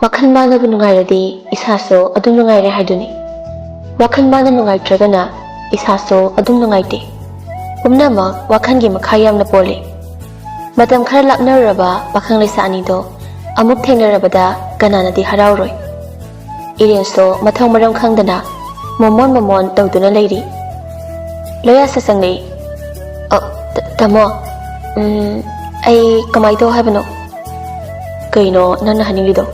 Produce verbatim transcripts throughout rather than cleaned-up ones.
ꯋꯥꯈꯜ ꯃꯥꯟꯅꯕ ꯅꯨꯡꯉꯥꯏꯔꯗꯤ ꯏꯁꯥꯁꯨ ꯑꯗꯨꯝ ꯅꯨꯡꯉꯥꯏꯔꯦ ꯍꯥꯏꯗꯨꯅꯤ꯫ ꯋꯥꯈꯜ ꯃꯥꯟꯅ ꯅꯨꯡꯉꯥꯏꯇ꯭ꯔꯒꯅ ꯏꯁꯥꯁꯨ ꯑꯗꯨꯝ ꯅꯨꯡꯉꯥꯏꯇꯦ꯫ ꯄꯨꯝꯅꯃꯛ ꯋꯥꯈꯜꯒꯤ ꯃꯈꯥ ꯌꯥꯝꯅ ꯄꯣꯜꯂꯤ꯫ ꯃꯇꯝ ꯈꯔ ꯂꯥꯞꯅꯔꯨꯔꯕ ꯄꯥꯈꯪ ꯂꯩꯁꯥ ꯑꯅꯤꯗꯣ ꯑꯃꯨꯛ ꯊꯦꯡꯅꯔꯕꯗ ꯀꯅꯥꯅꯗꯤ ꯍꯔꯥꯎꯔꯣꯏ? ꯏꯔꯦꯟꯁꯨ ꯃꯊꯧ ꯃꯔꯝ ꯈꯪꯗꯅ ꯃꯣꯃꯣꯟ ꯃꯣꯃꯣꯟ ꯇꯧꯗꯨꯅ ꯂꯩꯔꯤ꯫ ꯂꯣꯌꯥꯁ ꯆꯪꯂꯛꯏ꯫ "ꯑ, ꯇ-, ꯇꯥꯃꯣ, ꯎꯝ, ꯑꯩ ꯀꯃꯥꯏ ꯇꯧ ꯍꯥꯏꯕꯅꯣ?" "ꯀꯩꯅꯣ ꯅꯪꯅ ꯍꯥꯏꯅꯤꯡꯂꯤꯗꯣ?"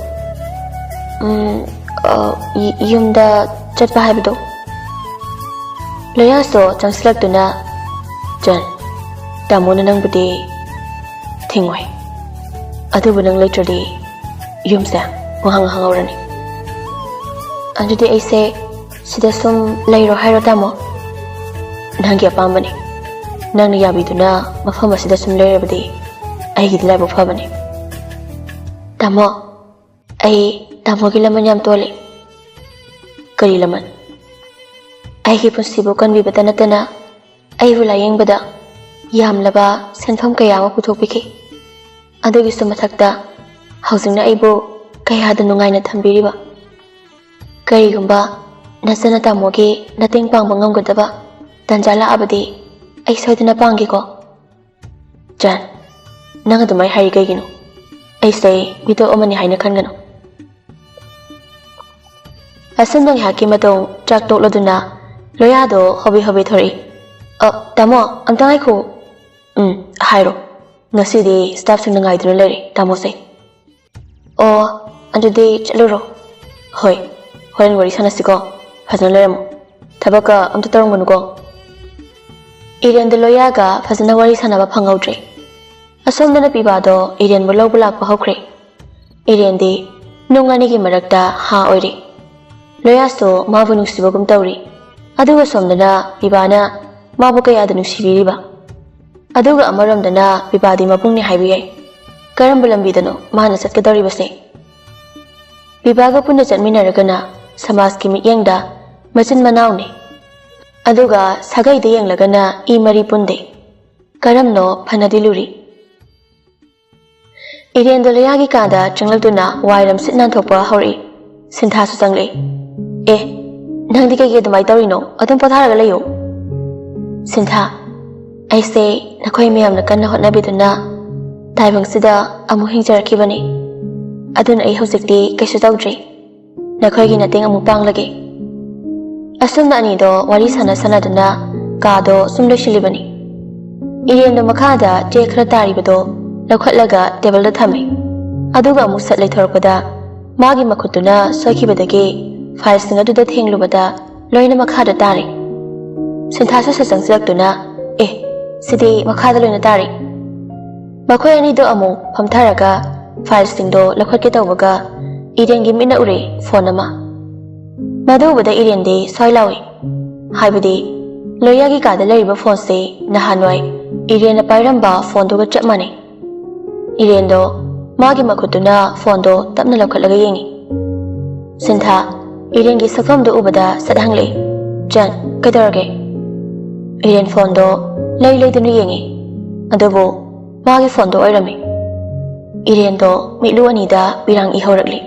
"ꯎꯝ, ꯑ, ꯌ-, ꯌꯨꯝꯗ ꯆꯠꯄ ꯍꯥꯏꯕꯗꯣ?" ꯂꯣꯌꯥꯁꯇꯣ ꯆꯪꯁꯤꯜꯂꯛꯇꯨꯅ, "ꯆꯟ, ꯇꯥꯃꯣꯅ ꯅꯪꯕꯨꯗꯤ ꯊꯤꯡꯉꯣꯏ꯫ ꯑꯗꯨꯕꯨ ꯅꯪ ꯂꯩꯇ꯭ꯔꯗꯤ ꯌꯨꯝꯁꯦ ꯋꯥꯍꯪ ꯍꯪꯍꯧꯔꯅꯤ꯫ ꯑꯗꯨꯗꯤ ꯑꯩꯁꯦ ꯁꯤꯗ ꯁꯨꯝ ꯂꯩꯔꯣ ꯍꯥꯏꯔꯣ ꯇꯥꯃꯣ?" "ꯅꯪꯒꯤ ꯑꯄꯥꯝꯕꯅꯤ꯫ ꯅꯪꯅ ꯌꯥꯕꯤꯗꯨꯅ ꯃꯐꯝ ꯑꯁꯤꯗ ꯁꯨꯝ ꯂꯩꯔꯕꯗꯤ ꯑꯩꯒꯤꯗꯤ ꯂꯥꯏꯕꯛ ꯐꯕꯅꯤ꯫" "ꯇꯥꯃꯣ, ꯑꯩ ꯇꯥꯃꯣꯒꯤ ꯂꯃꯟ ꯌꯥꯝ ꯇꯣꯜꯂꯤ꯫" "ꯀꯔꯤ ꯂꯃꯟ?" "ꯑꯩꯒꯤ ꯄꯨꯟꯁꯤꯕꯨ ꯀꯟꯕꯤꯕꯇ ꯅꯠꯇꯅ ꯑꯩꯕꯨ ꯂꯥꯌꯦꯡꯕꯗ ꯌꯥꯝꯂꯕ ꯁꯦꯟꯐꯝ ꯀꯌꯥ ꯑꯃ ꯄꯨꯊꯣꯛꯄꯤꯈꯤ꯫ ꯑꯗꯨꯒꯤꯁꯨ ꯃꯊꯛꯇ ꯍꯧꯖꯤꯛꯅ ꯑꯩꯕꯨ ꯀꯌꯥꯗ ꯅꯨꯡꯉꯥꯏꯅ ꯊꯝꯕꯤꯔꯤꯕ꯫ ꯀꯔꯤꯒꯨꯝꯕ ꯅꯆꯟꯅ ꯇꯥꯃꯣꯒꯤ ꯃꯇꯦꯡ ꯄꯥꯡꯕ ꯉꯝꯒꯗꯕ ꯇꯟꯖꯥ ꯂꯥꯛꯑꯕꯗꯤ ꯑꯩ ꯁꯣꯏꯗꯅ ꯄꯥꯡꯒꯦꯀꯣ꯫" "ꯆꯟ, ꯅꯪ ꯑꯗꯨꯃꯥꯏꯅ ꯍꯥꯏꯔꯤ ꯀꯩꯒꯤꯅꯣ? ꯑꯩꯁꯦ ꯃꯤꯇꯣꯞ ꯑꯃꯅꯤ ꯍꯥꯏꯅ ꯈꯟꯒꯅꯨ꯫" ꯑꯁꯨꯝꯅ ꯉꯥꯏꯍꯥꯛꯀꯤ ꯃꯇꯨꯡ ꯆꯥꯛ ꯇꯣꯛꯂꯗꯨꯅ ꯂꯣꯌꯥꯗꯣ ꯍꯣꯕꯦ ꯍꯣꯕꯦ ꯊꯣꯔꯛꯏ꯫ "ꯑ, ꯇꯥꯃꯣ, ꯑꯝꯇ ꯉꯥꯏꯈꯣ꯫" "ꯎꯝ, ꯍꯥꯏꯔꯣ꯫" "ꯉꯁꯤꯗꯤ ꯁ꯭ꯇꯥꯐꯁꯤꯡꯅ ꯉꯥꯏꯗꯨꯅ ꯂꯩꯔꯦ ꯇꯥꯃꯣꯁꯦ꯫" "ꯑꯣ, ꯑꯗꯨꯗꯤ ꯆꯠꯂꯨꯔꯣ꯫" "ꯍꯣꯏ, ꯍꯣꯔꯦꯟ ꯋꯥꯔꯤ ꯁꯥꯟꯅꯁꯤꯀꯣ꯫ ꯐꯖꯅ ꯂꯩꯔꯝꯃꯣ꯫ ꯊꯕꯛꯀ ꯑꯝꯇ ꯇꯧꯔꯝꯒꯅꯨꯀꯣ꯫" ꯏꯔꯦꯟꯗ ꯂꯣꯌꯥꯒ ꯐꯖꯅ ꯋꯥꯔꯤ ꯁꯥꯟꯅꯕ ꯐꯪꯍꯧꯗ꯭ꯔꯦ꯫ ꯑꯁꯣꯝꯗꯅ ꯄꯤꯕꯥꯗꯣ ꯏꯔꯦꯟꯕꯨ ꯂꯧꯕ ꯂꯥꯛꯄ ꯍꯧꯈ꯭ꯔꯦ꯫ ꯏꯔꯦꯟꯗꯤ ꯅꯨꯡ ꯑꯅꯤꯒꯤ ꯃꯔꯛꯇ ꯍꯥ ꯑꯣꯏꯔꯤ꯫ ꯂꯣꯌꯥꯁꯨ ꯃꯥꯕꯨ ꯅꯨꯡꯁꯤꯕꯒꯨꯝ ꯇꯧꯔꯤ꯫ ꯑꯗꯨꯒ ꯁꯣꯝꯗꯅ ꯄꯤꯕꯥꯅ ꯃꯥꯕꯨ ꯀꯌꯥꯗ ꯅꯨꯡꯁꯤꯕꯤꯔꯤꯕ꯫ ꯑꯗꯨꯒ ꯑꯃꯔꯣꯝꯗꯅ ꯄꯤꯕꯥꯗꯤ ꯃꯕꯨꯡꯅꯤ ꯍꯥꯏꯕ ꯌꯥꯏ꯫ ꯀꯔꯝꯕ ꯂꯝꯕꯤꯗꯅꯣ ꯃꯥꯅ ꯆꯠꯀꯗꯧꯔꯤꯕꯁꯦ? ꯄꯤꯕꯥꯒ ꯄꯨꯟꯅ ꯆꯠꯃꯤꯟꯅꯔꯒꯅ ꯁꯃꯥꯖꯀꯤ ꯃꯤꯠꯌꯦꯡꯗ ꯃꯆꯤꯟ ꯃꯅꯥꯎꯅꯤ꯫ ꯑꯗꯨꯒ ꯁꯥꯒꯩꯗ ꯌꯦꯡꯂꯒꯅ ꯏ ꯃꯔꯤ ꯄꯨꯟꯗꯦ꯫ ꯀꯔꯝꯅꯣ ꯐꯅꯗꯤ ꯂꯨꯔꯤ꯫ ꯏꯔꯦꯟꯗꯣ ꯂꯣꯌꯥꯒꯤ ꯀꯥꯗ ꯆꯪꯂꯛꯇꯨꯅ ꯋꯥꯏꯔꯝ ꯁꯤꯠ ꯅꯥꯟꯊꯣꯛꯄ ꯍꯧꯔꯛꯏ꯫ ꯁꯤꯟꯊꯥꯁꯨ ꯆꯪꯂꯛꯏ꯫ "ꯑꯦ, ꯅꯪꯗꯤ ꯀꯩꯒꯤ ꯑꯗꯨꯃꯥꯏꯅ ꯇꯧꯔꯤꯅꯣ? ꯑꯗꯨꯝ ꯄꯣꯊꯥꯔꯒ ꯂꯩꯌꯨ꯫" "ꯁꯤꯟꯊꯥ, ꯑꯩꯁꯦ ꯅꯈꯣꯏ ꯃꯌꯥꯝꯅ ꯀꯟꯅ ꯍꯣꯠꯅꯕꯤꯗꯨꯅ ꯇꯥꯏꯕꯪꯁꯤꯗ ꯑꯃꯨꯛ ꯍꯤꯡꯖꯔꯛꯈꯤꯕꯅꯤ꯫ ꯑꯗꯨꯅ ꯑꯩ ꯍꯧꯖꯤꯛꯇꯤ ꯀꯩꯁꯨ ꯇꯧꯗ꯭ꯔꯤ꯫ ꯅꯈꯣꯏꯒꯤ ꯃꯇꯦꯡ ꯑꯃꯨꯛ ꯄꯥꯡꯂꯒꯦ꯫" ꯑꯁꯨꯝꯅ ꯑꯅꯤꯗꯣ ꯋꯥꯔꯤ ꯁꯥꯟꯅ ꯁꯥꯟꯅꯗꯨꯅ ꯀꯥꯗꯣ ꯁꯨꯝ ꯂꯣꯏꯁꯤꯜꯂꯤꯕꯅꯤ꯫ ꯏꯔꯦꯟꯗꯣ ꯃꯈꯥꯗ ꯆꯦ ꯈꯔ ꯇꯥꯔꯤꯕꯗꯣ ꯂꯧꯈꯠꯂꯒ ꯇꯦꯕꯜꯗ ꯊꯝꯃꯤ꯫ ꯑꯗꯨꯒ ꯑꯃꯨꯛ ꯁꯠ ꯂꯩꯊꯣꯔꯛꯄꯗ ꯃꯥꯒꯤ ꯃꯈꯨꯠꯇꯨꯅ ꯁꯣꯏꯈꯤꯕꯗꯒꯤ ꯐꯥꯏꯜꯁꯤꯡ ꯑꯗꯨꯗ ꯊꯦꯡꯂꯨꯕꯗ ꯂꯣꯏꯅ ꯃꯈꯥꯗ ꯇꯥꯔꯦ꯫ ꯁꯤꯟꯊꯥꯁꯨ ꯁꯠ ꯆꯪꯁꯤꯜꯂꯛꯇꯨꯅ, "ꯑꯦ, ꯁꯤꯗꯤ ꯃꯈꯥꯗ ꯂꯣꯏꯅ ꯇꯥꯔꯦ꯫" ꯃꯈꯣꯏ ꯑꯅꯤꯗꯣ ꯑꯃꯨꯛ ꯐꯝꯊꯔꯒ ꯐꯥꯏꯜꯁꯤꯡꯗꯣ ꯂꯧꯈꯠꯀꯦ ꯇꯧꯕꯒ ꯏꯔꯦꯟꯒꯤ ꯃꯤꯠꯅ ꯎꯔꯦ ꯐꯣꯟ ꯑꯃ꯫ ꯃꯗꯨ ꯎꯕꯗ ꯏꯔꯦꯟꯗꯤ ꯁ꯭ꯋꯥꯏ ꯂꯥꯎꯏ꯫ ꯍꯥꯏꯕꯗꯤ ꯂꯣꯌꯥꯒꯤ ꯀꯥꯗ ꯂꯩꯔꯤꯕ ꯐꯣꯟꯁꯦ ꯅꯍꯥꯟꯋꯥꯏ ꯏꯔꯦꯟꯅ ꯄꯥꯏꯔꯝꯕ ꯐꯣꯟꯗꯨꯒ ꯆꯞ ꯃꯥꯟꯅꯩ꯫ ꯏꯔꯦꯟꯗꯣ ꯃꯥꯒꯤ ꯃꯈꯨꯠꯇꯨꯅ ꯐꯣꯟꯗꯣ ꯇꯞꯅ ꯂꯧꯈꯠꯂꯒ ꯌꯦꯡꯉꯤ꯫ ꯁꯤꯟꯊꯥ ꯏꯔꯦꯟꯒꯤ ꯁꯛꯐꯝꯗꯨ ꯎꯕꯗ ꯁꯠ ꯍꯪꯂꯛꯏ, "ꯆꯟ, ꯀꯩꯗꯧꯔꯒꯦ?" ꯏꯔꯦꯟ ꯐꯣꯟꯗꯣ ꯂꯩ ꯂꯩꯗꯨꯅ ꯌꯦꯡꯉꯤ꯫ ꯑꯗꯨꯕꯨ ꯃꯥꯒꯤ ꯐꯣꯟꯗꯣ ꯑꯣꯏꯔꯝꯃꯤ꯫ ꯏꯔꯦꯟꯗꯣ ꯃꯤꯠꯂꯨ ꯑꯅꯤꯗ ꯄꯤꯔꯥꯡ ꯏꯍꯧꯔꯛꯂꯤ꯫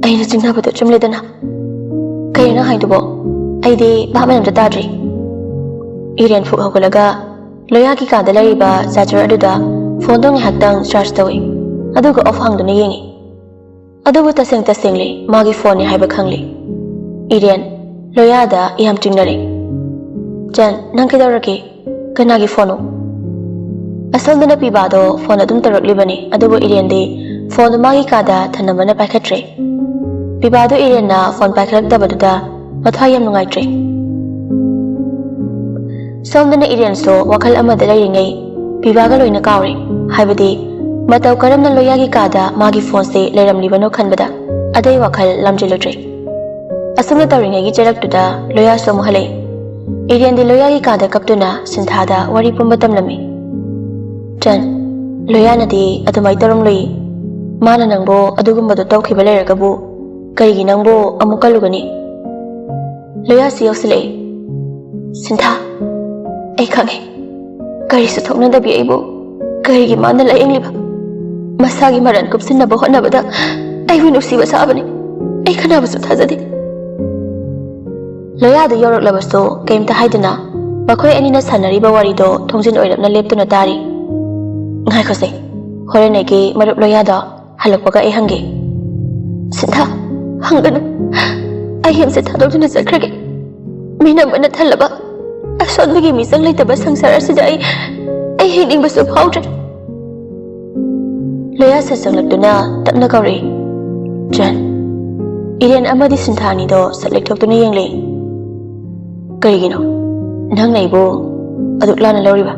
"ꯑꯩꯅ ꯆꯤꯡꯅꯕꯗꯣ ꯆꯨꯝꯂꯦꯗꯅ꯫ ꯀꯩꯅꯣ ꯍꯥꯏꯗꯨꯕꯣ? ꯑꯩꯗꯤ ꯚꯥꯞ ꯃꯦꯟ ꯑꯝꯇ ꯇꯥꯗ꯭ꯔꯤ꯫" ꯏꯔꯦꯟ ꯐꯨꯛ ꯍꯧꯒꯠꯂꯒ ꯂꯣꯌꯥꯒꯤ ꯀꯥꯗ ꯂꯩꯔꯤꯕ ꯆꯥꯔꯖꯔ ꯑꯗꯨꯗ ꯐꯣꯟꯗꯣ ꯉꯥꯏꯍꯥꯛꯇꯪ ꯆꯥꯔꯖ ꯇꯧꯏ꯫ ꯑꯗꯨꯒ ꯑꯣꯐ ꯍꯥꯡꯗꯨꯅ ꯌꯦꯡꯉꯤ꯫ ꯑꯗꯨꯕꯨ ꯇꯁꯦꯡ ꯇꯁꯦꯡꯂꯤ ꯃꯥꯒꯤ ꯐꯣꯟꯅꯤ ꯍꯥꯏꯕ ꯈꯪꯂꯤ꯫ ꯏꯔꯦꯟ ꯂꯣꯌꯥꯗ ꯌꯥꯝ ꯆꯤꯡꯅꯔꯦ꯫ "ꯆꯟ, ꯅꯪ ꯀꯩꯗꯧꯔꯒꯦ? ꯀꯅꯥꯒꯤ ꯐꯣꯟꯅꯣ?" ꯑꯁꯣꯝꯗꯅ ꯄꯤꯕꯥꯗꯣ ꯐꯣꯟ ꯑꯗꯨꯝ ꯇꯧꯔꯛꯂꯤꯕꯅꯤ, ꯑꯗꯨꯕꯨ ꯏꯔꯦꯟꯗꯤ ꯐꯣꯟꯗꯨ ꯃꯥꯒꯤ ꯀꯥꯗ ꯊꯅꯝꯕꯅ ꯄꯥꯏꯈꯠꯇ꯭ꯔꯦ꯫ ꯄꯤꯕꯥꯗꯣ ꯏꯔꯦꯟꯅ ꯐꯣꯟ ꯄꯥꯏꯈꯠꯂꯛꯇꯕꯗꯨꯗ ꯃꯊ꯭ꯋꯥꯏ ꯌꯥꯝ ꯅꯨꯡꯉꯥꯏꯇ꯭ꯔꯦ꯫ ꯁꯣꯝꯗꯅ ꯏꯔꯦꯟꯁꯨ ꯋꯥꯈꯜ ꯑꯃꯗ ꯂꯩꯔꯤꯉꯩ ꯄꯤꯕꯥꯒ ꯂꯣꯏꯅ ꯀꯥꯎꯔꯦ꯫ ꯍꯥꯏꯕꯗꯤ ꯃꯇꯧ ꯀꯔꯝꯅ ꯂꯣꯌꯥꯒꯤ ꯀꯥꯗ ꯃꯥꯒꯤ ꯐꯣꯟꯁꯦ ꯂꯩꯔꯝꯂꯤꯕꯅꯣ ꯈꯟꯕꯗ ꯑꯇꯩ ꯋꯥꯈꯜ ꯂꯥꯝꯖꯤꯜꯂꯨꯗ꯭ꯔꯦ꯫ ꯑꯁꯨꯝꯅ ꯇꯧꯔꯤꯉꯩꯒꯤ ꯆꯔꯛꯇꯨꯗ ꯂꯣꯌꯥꯁꯨ ꯑꯃꯨꯛ ꯍꯜꯂꯛꯏ꯫ ꯏꯔꯦꯟꯗꯤ ꯂꯣꯌꯥꯒꯤ ꯀꯥꯗ ꯀꯞꯇꯨꯅ ꯁꯤꯟꯊꯥꯗ ꯋꯥꯔꯤ ꯄꯨꯝꯕ ꯇꯝꯂꯝꯃꯤ꯫ "ꯆꯟ, ꯂꯣꯌꯥꯅꯗꯤ ꯑꯗꯨꯃꯥꯏꯅ ꯇꯧꯔꯝꯂꯣꯏ꯫ ꯃꯥꯅ ꯅꯪꯕꯨ ꯑꯗꯨꯒꯨꯝꯕꯗꯣ ꯇꯧꯈꯤꯕ ꯂꯩꯔꯒꯕꯨ ꯀꯔꯤꯒꯤ ꯅꯪꯕꯨ ꯑꯃꯨꯛ ꯀꯜꯂꯨꯒꯅꯤ?" ꯂꯣꯌꯥꯁꯤ ꯌꯧꯁꯤꯜꯂꯛꯏ꯫ "ꯁꯤꯟꯊꯥ, ꯑꯩ ꯈꯪꯉꯦ꯫ ꯀꯔꯤꯁꯨ ꯊꯣꯛꯅꯗꯕꯤ ꯑꯩꯕꯨ ꯀꯔꯤꯒꯤ ꯃꯥꯅ ꯂꯥꯌꯦꯡꯂꯤꯕ? ꯃꯁꯥꯒꯤ ꯃꯔꯟ ꯀꯨꯞꯁꯤꯟꯅꯕ ꯍꯣꯠꯅꯕꯗ ꯑꯩꯕꯨ ꯅꯨꯡꯁꯤꯕ ꯁꯥꯕꯅꯤ꯫ ꯑꯩ ꯀꯅꯥꯕꯨꯁꯨ ꯊꯥꯖꯗꯦ꯫ ꯂꯣꯌꯥꯗ ꯌꯧꯔꯛꯂꯕꯁꯨ ꯀꯩꯝꯇ ꯍꯥꯏꯗꯅ ꯃꯈꯣꯏ ꯑꯅꯤꯅ ꯁꯥꯟꯅꯔꯤꯕ ꯋꯥꯔꯤꯗꯣ ꯊꯣꯡꯖꯤꯟ ꯑꯣꯏꯔꯞꯅ ꯂꯦꯞꯇꯨꯅ ꯇꯥꯔꯤ꯫ "ꯉꯥꯏꯈꯣꯁꯦ, ꯍꯣꯔꯦꯟ ꯑꯩꯒꯤ ꯃꯔꯨꯞ ꯂꯣꯌꯥꯗꯣ ꯍꯜꯂꯛꯄꯒ ꯑꯩ ꯍꯪꯒꯦ꯫" "ꯁꯤꯟꯊꯥ, ꯍꯪꯒꯅꯨ꯫ ꯑꯩ ꯌꯨꯝꯁꯦ ꯊꯥꯗꯣꯛꯇꯨꯅ ꯆꯠꯈ꯭ꯔꯒꯦ꯫ ꯃꯤꯅꯝꯕꯅ ꯊꯜꯂꯕ ꯑꯁꯣꯟꯕꯒꯤ ꯃꯤꯆꯪ ꯂꯩꯇꯕ ꯁꯪꯁꯥꯔ ꯑꯁꯤꯗ ꯑꯩ, ꯑꯩ ꯍꯤꯡꯅꯤꯡꯕꯁꯨ ꯐꯥꯎꯗ꯭ꯔꯦ꯫" ꯂꯣꯌꯥ ꯁꯠ ꯆꯪꯂꯛꯇꯨꯅ ꯇꯞꯅ ꯀꯧꯔꯛꯏ, "ꯆꯟ꯫" ꯏꯔꯦꯟ ꯑꯃꯗꯤ ꯁꯤꯟꯊꯥ ꯑꯅꯤꯗꯣ ꯁꯠ ꯂꯦꯛꯊꯣꯛꯇꯨꯅ ꯌꯦꯡꯂꯤ꯫ "ꯀꯔꯤꯒꯤꯅꯣ? ꯅꯪꯅ ꯑꯩꯕꯨ ꯑꯗꯨꯛ ꯂꯥꯟꯅ ꯂꯧꯔꯤꯕ?"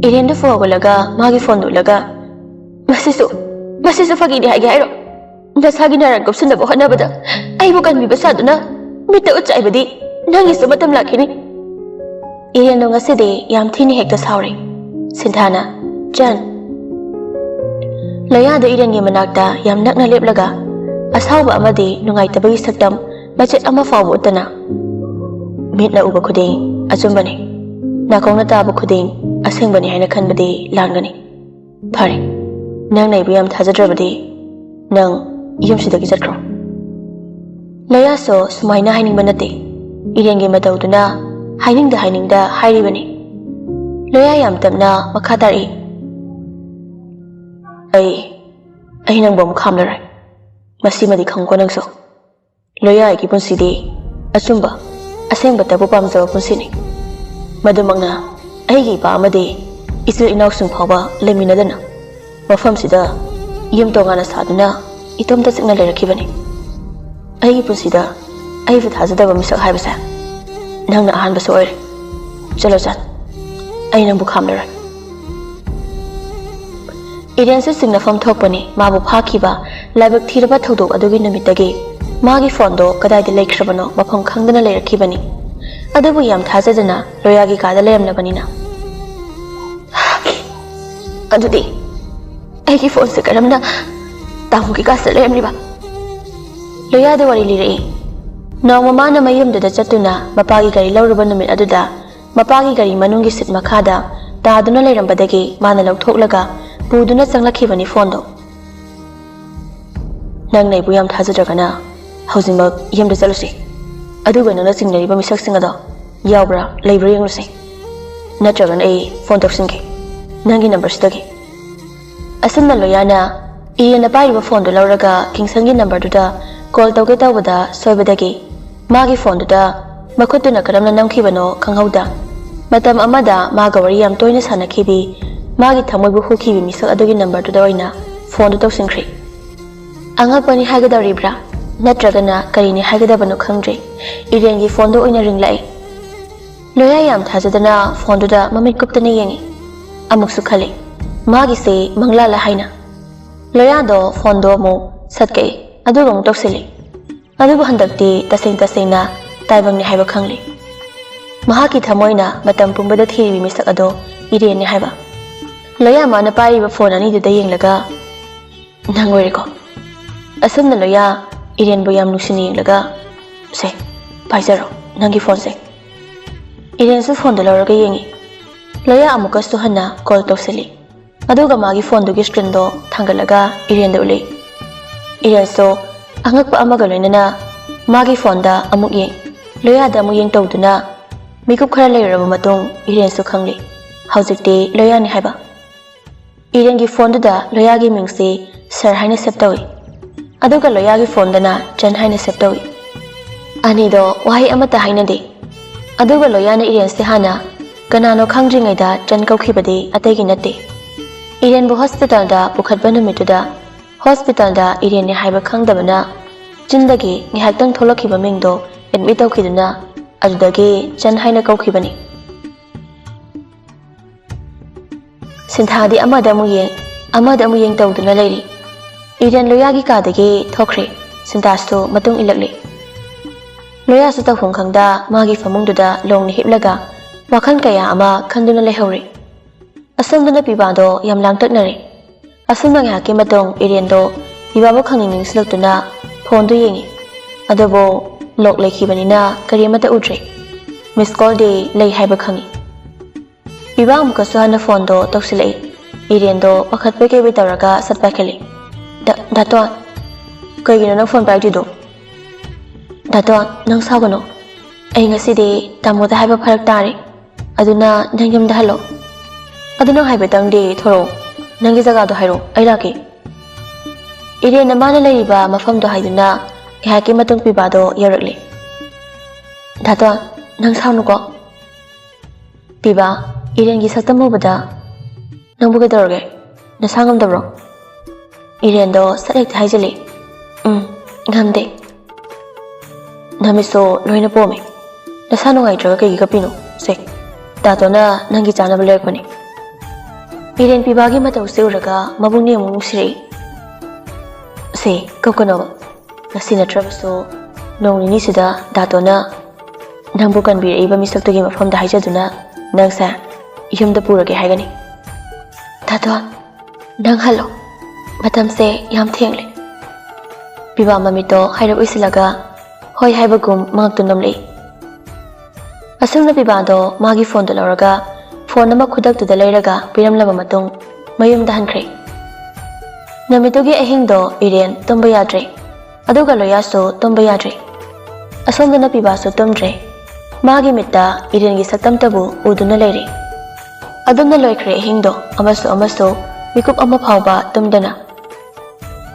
ꯏꯔꯦꯟꯗ ꯐꯨ ꯍꯧꯒꯠꯂꯒ ꯃꯥꯒꯤ ꯐꯣꯟꯗꯨ ꯎꯠꯂꯒ, "ꯃꯁꯤꯁꯨ, ꯃꯁꯤꯁꯨ ꯐꯥꯒꯤꯅꯤ ꯍꯥꯏꯒꯦ ꯍꯥꯏꯔꯣ? ꯅꯁꯥꯒꯤ ꯅꯔꯥꯟ ꯀꯨꯞꯁꯤꯟꯅꯕ ꯍꯣꯠꯅꯕꯗ ꯑꯩꯕꯨ ꯀꯟꯕꯤꯕ ꯁꯥꯗꯨꯅ ꯃꯤꯠꯇ ꯎꯠ ꯆꯥꯏꯕꯗꯤ ꯅꯪꯒꯤꯁꯨ ꯃꯇꯝ ꯂꯥꯛꯈꯤꯅꯤ꯫" ꯏꯔꯦꯟꯗꯣ ꯉꯁꯤꯗꯤ ꯌꯥꯝ ꯊꯤꯅ ꯍꯦꯛꯇ ꯁꯥꯎꯔꯦ꯫ ꯁꯤꯟꯊꯥꯅ, "ꯆꯟ꯫" ꯂꯣꯌꯥꯗ ꯏꯔꯦꯟꯒꯤ ꯃꯅꯥꯛꯇ ꯌꯥꯝ ꯅꯛꯅ ꯂꯦꯞꯂꯒ ꯑꯁꯥꯎꯕ ꯑꯃꯗꯤ ꯅꯨꯡꯉꯥꯏꯇꯕꯒꯤ ꯁꯛꯇꯝ ꯃꯆꯦꯠ ꯑꯃ ꯐꯥꯎꯕ ꯎꯠꯇꯅ, "ꯃꯤꯠꯅ ꯎꯕ ꯈꯨꯗꯤꯡ ꯑꯆꯨꯝꯕꯅꯤ, ꯅꯥꯀꯣꯡꯅ ꯇꯥꯕ ꯈꯨꯗꯤꯡ ꯑꯁꯦꯡꯕꯅꯤ ꯍꯥꯏꯅ ꯈꯟꯕꯗꯤ ꯂꯥꯟꯒꯅꯤ꯫ ꯐꯔꯦ, ꯅꯪꯅ ꯑꯩꯕꯨ ꯌꯥꯝ ꯊꯥꯖꯗ꯭ꯔꯕꯗꯤ ꯅꯪ ꯌꯨꯝꯁꯤꯗꯒꯤ ꯆꯠꯈ꯭ꯔꯣ꯫" ꯂꯣꯌꯥꯁꯨ ꯁꯨꯃꯥꯏꯅ ꯍꯥꯏꯅꯤꯡꯕ ꯅꯠꯇꯦ꯫ ꯏꯔꯦꯟꯒꯤ ꯃꯇꯧꯗꯨꯅ ꯍꯥꯏꯅꯤꯡꯗ ꯍꯥꯏꯅꯤꯡꯗ ꯍꯥꯏꯔꯤꯕꯅꯤ꯫ ꯂꯣꯌꯥ ꯌꯥꯝ ꯇꯞꯅ ꯃꯈꯥ ꯇꯥꯔꯛꯏ, "ꯑꯩ, ꯑꯩ ꯅꯪꯕꯨ ꯑꯃꯨꯛ ꯈꯥꯝꯂꯔꯣꯏ꯫ ꯃꯁꯤꯃꯗꯤ ꯈꯪꯉꯨꯀꯣ ꯅꯪꯁꯨ꯫ ꯂꯣꯌꯥ ꯑꯩꯒꯤ ꯄꯨꯟꯁꯤꯗꯤ ꯑꯆꯨꯝꯕ, ꯑꯁꯦꯡꯕꯇꯕꯨ ꯄꯥꯝꯖꯕ ꯄꯨꯟꯁꯤꯅꯤ꯫ ꯃꯗꯨꯃꯛꯅ ꯑꯩꯒꯤ ꯏꯄꯥ ꯑꯃꯗꯤ ꯏꯆꯤꯜ ꯏꯅꯥꯎꯁꯤꯡ ꯐꯥꯎꯕ ꯂꯩꯃꯤꯟꯅꯗꯅ ꯃꯐꯝꯁꯤꯗ ꯌꯨꯝ ꯇꯣꯉꯥꯟꯅ ꯁꯥꯗꯨꯅ ꯏꯇꯣꯝꯇ ꯆꯤꯛꯅ ꯂꯩꯔꯛꯈꯤꯕꯅꯤ꯫ ꯑꯩꯒꯤ ꯄꯨꯟꯁꯤꯗ ꯑꯩꯕꯨ ꯊꯥꯖꯗꯕ ꯃꯤꯁꯛ ꯍꯥꯏꯕꯁꯦ ꯅꯪꯅ ꯑꯍꯥꯟꯕꯁꯨ ꯑꯣꯏꯔꯦ꯫ ꯆꯠꯂꯣ ꯆꯟ, ꯑꯩ ꯅꯪꯕꯨ ꯈꯥꯝꯂꯔꯣꯏ꯫" ꯏꯔꯦꯟꯁꯨ ꯆꯤꯡꯅꯐꯝ ꯊꯣꯛꯄꯅꯤ꯫ ꯃꯥꯕꯨ ꯐꯥꯈꯤꯕ ꯂꯥꯏꯕꯛ ꯊꯤꯔꯕ ꯊꯧꯗꯣꯛ ꯑꯗꯨꯒꯤ ꯅꯨꯃꯤꯠꯇꯒꯤ ꯃꯥꯒꯤ ꯐꯣꯟꯗꯣ ꯀꯗꯥꯏꯗ ꯂꯩꯈ꯭ꯔꯕꯅꯣ ꯃꯐꯝ ꯈꯪꯗꯅ ꯂꯩꯔꯛꯈꯤꯕꯅꯤ꯫ ꯑꯗꯨꯕꯨ ꯌꯥꯝ ꯊꯥꯖꯗꯅ ꯂꯣꯌꯥꯒꯤ ꯀꯥꯗ ꯂꯩꯔꯝꯂꯕꯅꯤꯅ꯫ "ꯑꯗꯨꯗꯤ ꯑꯩꯒꯤ ꯐꯣꯟꯁꯦ ꯀꯔꯝꯅ ꯇꯥꯃꯣꯒꯤ ꯀꯥꯁꯤꯗ ꯂꯩꯔꯝꯂꯤꯕ?" ꯂꯣꯌꯥꯗ ꯋꯥꯔꯤ ꯂꯤꯔꯛꯏ꯫ ꯅꯣꯡꯃ ꯃꯥꯅ ꯃꯌꯨꯝꯗꯨꯗ ꯆꯠꯇꯨꯅ ꯃꯄꯥꯒꯤ ꯒꯥꯔꯤ ꯂꯧꯔꯨꯕ ꯅꯨꯃꯤꯠ ꯑꯗꯨꯗ ꯃꯄꯥꯒꯤ ꯒꯥꯔꯤ ꯃꯅꯨꯡꯒꯤ ꯁꯤꯠ ꯃꯈꯥꯗ ꯇꯥꯗꯨꯅ ꯂꯩꯔꯝꯕꯗꯒꯤ ꯃꯥꯅ ꯂꯧꯊꯣꯛꯂꯒ ꯄꯨꯗꯨꯅ ꯆꯪꯂꯛꯈꯤꯕꯅꯤ ꯐꯣꯟꯗꯣ꯫ "ꯅꯪꯅ ꯑꯩꯕꯨ ꯌꯥꯝ ꯊꯥꯖꯗ꯭ꯔꯒꯅ ꯍꯧꯖꯤꯛꯃꯛ ꯌꯨꯝꯗ ꯆꯠꯂꯨꯁꯤ꯫ ꯑꯗꯨꯒ ꯅꯪꯅ ꯆꯤꯡꯅꯔꯤꯕ ꯃꯤꯁꯛꯁꯤꯡ ꯑꯗꯣ ꯌꯥꯎꯕ꯭ꯔꯥ ꯂꯩꯕ꯭ꯔꯥ ꯌꯦꯡꯂꯨꯁꯤ꯫ ꯅꯠꯇ꯭ꯔꯒꯅ ꯑꯩ ꯐꯣꯟ ꯇꯧꯁꯤꯟꯒꯦ ꯅꯪꯒꯤ ꯅꯝꯕꯔꯁꯤꯗꯒꯤ꯫" ꯑꯁꯨꯝꯅ ꯂꯣꯌꯥꯅ ꯏꯔꯦꯟꯅ ꯄꯥꯏꯔꯤꯕ ꯐꯣꯟꯗꯨ ꯂꯧꯔꯒ ꯀꯤꯡꯁꯟꯒꯤ ꯅꯝꯕꯔꯗꯨꯗ ꯀꯣꯜ ꯇꯧꯒꯦ ꯇꯧꯕꯗ ꯁꯣꯏꯕꯗꯒꯤ ꯃꯥꯒꯤ ꯐꯣꯟꯗꯨꯗ ꯃꯈꯨꯠꯇꯨꯅ ꯀꯔꯝꯅ ꯅꯝꯈꯤꯕꯅꯣ ꯈꯪꯍꯧꯗ꯫ ꯃꯇꯝ ꯑꯃꯗ ꯃꯥꯒ ꯋꯥꯔꯤ ꯌꯥꯝ ꯇꯣꯏꯅ ꯁꯥꯟꯅꯈꯤꯕꯤ, ꯃꯥꯒꯤ ꯊꯃꯣꯏꯕꯨ ꯍꯨꯈꯤꯕꯤ ꯃꯤꯁꯛ ꯑꯗꯨꯒꯤ ꯅꯝꯕꯔꯗꯨꯗ ꯑꯣꯏꯅ ꯐꯣꯟꯗꯨ ꯇꯧꯁꯤꯟꯈ꯭ꯔꯦ꯫ ꯑꯉꯛꯄꯅꯤ ꯍꯥꯏꯒꯗꯧꯔꯤꯕ꯭ꯔꯥ ꯅꯠꯇ꯭ꯔꯒꯅ ꯀꯔꯤꯅꯤ ꯍꯥꯏꯒꯗꯕꯅꯣ ꯈꯪꯗ꯭ꯔꯦ, ꯏꯔꯦꯟꯒꯤ ꯐꯣꯟꯗꯨ ꯑꯣꯏꯅ ꯔꯤꯡꯂꯛꯏ꯫ ꯂꯣꯌꯥ ꯌꯥꯝ ꯊꯥꯖꯗꯅ ꯐꯣꯟꯗꯨꯗ ꯃꯃꯤꯠ ꯀꯨꯞꯇꯅ ꯌꯦꯡꯉꯤ꯫ ꯑꯃꯨꯛꯁꯨ ꯈꯜꯂꯤ, ꯃꯥꯒꯤꯁꯦ ꯃꯪꯂꯥꯂ ꯍꯥꯏꯅ꯫ ꯂꯣꯌꯥꯗꯣ ꯐꯣꯟꯗꯣ ꯑꯃꯨꯛ ꯁꯠꯀꯛꯏ, ꯑꯗꯨꯒ ꯑꯃꯨꯛ ꯇꯧꯁꯤꯜꯂꯤ꯫ ꯑꯗꯨꯕꯨ ꯍꯟꯗꯛꯇꯤ ꯇꯁꯦꯡ ꯇꯁꯦꯡꯅ ꯇꯥꯏꯕꯪꯅꯤ ꯍꯥꯏꯕ ꯈꯪꯂꯤ꯫ ꯃꯍꯥꯛꯀꯤ ꯊꯃꯣꯏꯅ ꯃꯇꯝ ꯄꯨꯝꯕꯗ ꯊꯤꯔꯤꯕꯤ ꯃꯤꯁꯛ ꯑꯗꯣ ꯏꯔꯦꯟꯅꯤ ꯍꯥꯏꯕ꯫ ꯂꯣꯌꯥ ꯃꯥꯅ ꯄꯥꯏꯔꯤꯕ ꯐꯣꯟ ꯑꯅꯤꯗꯨꯗ ꯌꯦꯡꯂꯒ, "ꯅꯪ ꯑꯣꯏꯔꯦꯀꯣ?" ꯑꯁꯨꯝꯅ ꯂꯣꯌꯥ ꯏꯔꯦꯟꯕꯨ ꯌꯥꯝ ꯅꯨꯡꯁꯤꯅ ꯌꯦꯡꯂꯒ, "ꯁꯦ, ꯄꯥꯏꯖꯔꯣ ꯅꯪꯒꯤ ꯐꯣꯟꯁꯦ꯫" ꯏꯔꯦꯟꯁꯨ ꯐꯣꯟꯗꯣ ꯂꯧꯔꯒ ꯌꯦꯡꯉꯤ꯫ ꯂꯣꯌꯥ ꯑꯃꯨꯛꯀꯁꯨ ꯍꯟꯅ ꯀꯣꯜ ꯇꯧꯁꯤꯜꯂꯤ꯫ ꯑꯗꯨꯒ ꯃꯥꯒꯤ ꯐꯣꯟꯗꯨꯒꯤ ꯁ꯭ꯀ꯭ꯔꯤꯟꯗꯣ ꯊꯥꯡꯒꯠꯂꯒ ꯏꯔꯦꯟꯗ ꯎꯠꯂꯤ꯫ ꯏꯔꯦꯟꯁꯨ ꯑꯉꯛꯄ ꯑꯃꯒ ꯂꯣꯏꯅꯅ ꯃꯥꯒꯤ ꯐꯣꯟꯗ ꯑꯃꯨꯛ ꯌꯦꯡ, ꯂꯣꯌꯥꯗ ꯑꯃꯨꯛ ꯌꯦꯡ ꯇꯧꯗꯨꯅ ꯃꯤꯀꯨꯞ ꯈꯔ ꯂꯩꯔꯨꯔꯕ ꯃꯇꯨꯡ ꯏꯔꯦꯟꯁꯨ ꯈꯪꯂꯤ, ꯍꯧꯖꯤꯛꯇꯤ ꯂꯣꯌꯥꯅꯤ ꯍꯥꯏꯕ꯫ ꯏꯔꯦꯟꯒꯤ ꯐꯣꯟꯗꯨꯗ ꯂꯣꯌꯥꯒꯤ ꯃꯤꯡꯁꯤ ꯁꯔ ꯍꯥꯏꯅ ꯁꯦꯞ ꯇꯧꯏ, ꯑꯗꯨꯒ ꯂꯣꯌꯥꯒꯤ ꯐꯣꯟꯗꯅ ꯆꯟ ꯍꯥꯏꯅ ꯁꯦꯞ ꯇꯧꯏ꯫ ꯑꯅꯤꯗꯣ ꯋꯥꯍꯩ ꯑꯃꯠꯇ ꯍꯥꯏꯅꯗꯦ꯫ ꯑꯗꯨꯒ ꯂꯣꯌꯥꯅ ꯏꯔꯦꯟꯁꯦ ꯍꯥꯟꯅ ꯀꯅꯥꯅꯣ ꯈꯪꯗ꯭ꯔꯤꯉꯩꯗ ꯆꯟ ꯀꯧꯈꯤꯕꯗꯤ ꯑꯇꯩꯒꯤ ꯅꯠꯇꯦ꯫ ꯏꯔꯦꯟꯕꯨ ꯍꯣꯁꯄꯤꯇꯥꯜꯗ ꯄꯨꯈꯠꯄ ꯅꯨꯃꯤꯠꯇꯨꯗ ꯍꯣꯁꯄꯤꯇꯥꯜꯗ ꯏꯔꯦꯟꯅꯤ ꯍꯥꯏꯕ ꯈꯪꯗꯕꯅ ꯆꯤꯟꯗꯒꯤ ꯉꯥꯏꯍꯥꯛꯇꯪ ꯊꯣꯛꯂꯛꯈꯤꯕ ꯃꯤꯡꯗꯣ ꯑꯦꯗꯃꯤꯠ ꯇꯧꯈꯤꯗꯨꯅ ꯑꯗꯨꯗꯒꯤ ꯆꯟ ꯍꯥꯏꯅ ꯀꯧꯈꯤꯕꯅꯤ꯫ ꯁꯤꯟꯊꯥꯗꯤ ꯑꯃꯗ ꯑꯃꯨꯛ ꯌꯦꯡ, ꯑꯃꯗ ꯑꯃꯨꯛ ꯌꯦꯡ ꯇꯧꯗꯨꯅ ꯂꯩꯔꯤ꯫ ꯏꯔꯦꯟ ꯂꯣꯌꯥꯒꯤ ꯀꯥꯗꯒꯤ ꯊꯣꯛꯈ꯭ꯔꯦ꯫ ꯁꯤꯟꯊꯥꯁꯨ ꯃꯇꯨꯡ ꯏꯜꯂꯛꯂꯦ꯫ ꯂꯣꯌꯥꯁꯨ ꯇꯧꯐꯝ ꯈꯪꯗ ꯃꯥꯒꯤ ꯐꯃꯨꯡꯗꯨꯗ ꯂꯣꯡꯅ ꯍꯤꯞꯂꯒ ꯋꯥꯈꯜ ꯀꯌꯥ ꯑꯃ ꯈꯟꯗꯨꯅ ꯂꯩꯍꯧꯔꯤ꯫ ꯑꯁꯣꯝꯗꯅ ꯄꯤꯕꯥꯗꯣ ꯌꯥꯝ ꯂꯥꯡꯇꯛꯅꯔꯦ꯫ ꯑꯁꯨꯝꯅ ꯉꯥꯏꯍꯥꯛꯀꯤ ꯃꯇꯨꯡ ꯏꯔꯦꯟꯗꯣ ꯄꯤꯕꯥꯕꯨ ꯈꯪꯅꯤꯡ ꯅꯤꯡꯁꯤꯜꯂꯛꯇꯨꯅ ꯐꯣꯟꯗꯨ ꯌꯦꯡꯉꯤ꯫ ꯑꯗꯨꯕꯨ ꯂꯣꯛ ꯂꯩꯈꯤꯕꯅꯤꯅ ꯀꯔꯤ ꯑꯃꯠꯇ ꯎꯗ꯭ꯔꯦ꯫ ꯃꯤꯁ ꯀꯣꯜꯗꯤ ꯂꯩ ꯍꯥꯏꯕ ꯈꯪꯉꯤ꯫ ꯄꯤꯕꯥ ꯑꯃꯨꯛꯀꯁꯨ ꯍꯟꯅ ꯐꯣꯟꯗꯣ ꯇꯧꯁꯤꯜꯂꯛꯏ꯫ ꯏꯔꯦꯟꯗꯣ ꯄꯥꯈꯠꯄꯣꯏ ꯀꯩꯕꯣꯏ ꯇꯧꯔꯒ ꯁꯠ ꯄꯥꯏꯈꯠꯂꯤ꯫ "ꯗꯥ-, ꯗꯥꯇꯣꯟ, ꯀꯩꯒꯤꯅꯣ ꯅꯪ ꯐꯣꯟ ꯄꯥꯏꯔꯛꯇ꯭ꯔꯤꯗꯣ? ꯗꯥꯇꯣꯟ, ꯅꯪ ꯁꯥꯎꯒꯅꯨ꯫ ꯑꯩ ꯉꯁꯤꯗꯤ ꯇꯥꯃꯣꯗ ꯍꯥꯏꯕ ꯐꯔꯛ ꯇꯥꯔꯦ꯫ ꯑꯗꯨꯅ ꯅꯪ ꯌꯨꯝꯗ ꯍꯜꯂꯣ꯫ ꯑꯗꯨ ꯅꯪ ꯍꯥꯏꯐꯦꯠꯇꯪꯗꯤ ꯊꯣꯔꯛꯑꯣ꯫ ꯅꯪꯒꯤ ꯖꯒꯥꯗꯣ ꯍꯥꯏꯔꯛꯑꯣ, ꯑꯩ ꯂꯥꯛꯀꯦ꯫" ꯏꯔꯦꯟꯅ ꯃꯥꯅ ꯂꯩꯔꯤꯕ ꯃꯐꯝꯗꯣ ꯍꯥꯏꯗꯨꯅ ꯉꯥꯏꯍꯥꯛꯀꯤ ꯃꯇꯨꯡ ꯄꯤꯕꯥꯗꯣ ꯌꯧꯔꯛꯂꯦ꯫ "ꯗꯥꯇꯣꯟ, ꯅꯪ ꯁꯥꯎꯅꯨꯀꯣ꯫" "ꯄꯤꯕꯥ, ꯏꯔꯦꯟꯒꯤ ꯁꯛꯇꯝ ꯎꯕꯗ ꯅꯪꯕꯨ ꯀꯩꯗꯧꯔꯒꯦ? ꯅꯁꯥ ꯉꯝꯗꯕ꯭ꯔꯣ?" ꯏꯔꯦꯟꯗꯣ ꯁꯠ ꯍꯦꯛꯇ ꯍꯥꯏꯖꯤꯜꯂꯤ꯫ "ꯎꯝ, ꯉꯝꯗꯦ꯫" "ꯅꯃꯤꯠꯁꯨ ꯂꯣꯏꯅ ꯄꯣꯝꯃꯦ꯫ ꯅꯁꯥ ꯅꯨꯡꯉꯥꯏꯇ꯭ꯔꯒ ꯀꯩꯒꯤ ꯀꯞꯄꯤꯅꯣ? ꯁꯦ, ꯗꯥꯇꯣꯟꯅ ꯅꯪꯒꯤ ꯆꯥꯅꯕ ꯂꯩꯔꯛꯄꯅꯦ꯫" ꯏꯔꯦꯟ ꯄꯤꯕꯥꯒꯤ ꯃꯇꯧꯁꯦ ꯎꯔꯒ ꯃꯕꯨꯛꯅ ꯑꯃꯨꯛ ꯅꯨꯡꯁꯤꯔꯛꯏ꯫ "ꯁꯦ, ꯀꯞꯀꯅꯣꯕ꯫ ꯉꯁꯤ ꯅꯠꯇ꯭ꯔꯕꯁꯨ ꯅꯣꯡ ꯅꯤꯅꯤꯁꯤꯗ ꯗꯥꯇꯣꯟꯅ ꯅꯪꯕꯨ ꯀꯟꯕꯤꯔꯛꯏꯕ ꯃꯤꯁꯛꯇꯨꯒꯤ ꯃꯐꯝꯗ ꯍꯥꯏꯖꯗꯨꯅ ꯅꯪꯁꯦ ꯌꯨꯝꯗ ꯄꯨꯔꯒꯦ ꯍꯥꯏꯒꯅꯤ꯫" "ꯗꯥꯇꯣꯟ, ꯅꯪ ꯍꯜꯂꯣ꯫ ꯃꯇꯝꯁꯦ ꯌꯥꯝ ꯊꯦꯡꯂꯦ꯫" ꯄꯤꯕꯥ ꯃꯃꯤꯠꯇꯣ ꯍꯥꯏꯔꯞ ꯎꯏꯁꯤꯜꯂꯒ ꯍꯣꯏ ꯍꯥꯏꯕꯒꯨꯝ ꯃꯉꯛꯇꯨ ꯅꯣꯝꯂꯛꯏ꯫ ꯑꯁꯨꯝꯅ ꯄꯤꯕꯥꯗꯣ ꯃꯥꯒꯤ ꯐꯣꯟꯗꯨ ꯂꯧꯔꯒ ꯐꯣꯟ ꯑꯃ ꯈꯨꯗꯛꯇꯨꯗ ꯂꯩꯔꯒ ꯄꯤꯔꯝꯂꯕ ꯃꯇꯨꯡ ꯃꯌꯨꯝꯗ ꯍꯟꯈ꯭ꯔꯦ꯫ ꯅꯨꯃꯤꯠꯇꯨꯒꯤ ꯑꯍꯤꯡꯗꯣ ꯏꯔꯦꯟ ꯇꯨꯝꯕ ꯌꯥꯗ꯭ꯔꯦ꯫ ꯑꯗꯨꯒ ꯂꯣꯌꯥꯁꯨ ꯇꯨꯝꯕ ꯌꯥꯗ꯭ꯔꯦ꯫ ꯑꯁꯣꯝꯗꯅ ꯄꯤꯕꯥꯁꯨ ꯇꯨꯝꯗ꯭ꯔꯦ꯫ ꯃꯥꯒꯤ ꯃꯤꯠꯇ ꯏꯔꯦꯟꯒꯤ ꯁꯛꯇꯝꯇꯕꯨ ꯎꯗꯨꯅ ꯂꯩꯔꯦ꯫ ꯑꯗꯨꯝꯅ ꯂꯣꯏꯈ꯭ꯔꯦ ꯑꯍꯤꯡꯗꯣ, ꯑꯃꯁꯨ ꯑꯃꯁꯨ ꯃꯤꯀꯨꯞ ꯑꯃ ꯐꯥꯎꯕ ꯇꯨꯝꯗꯅ꯫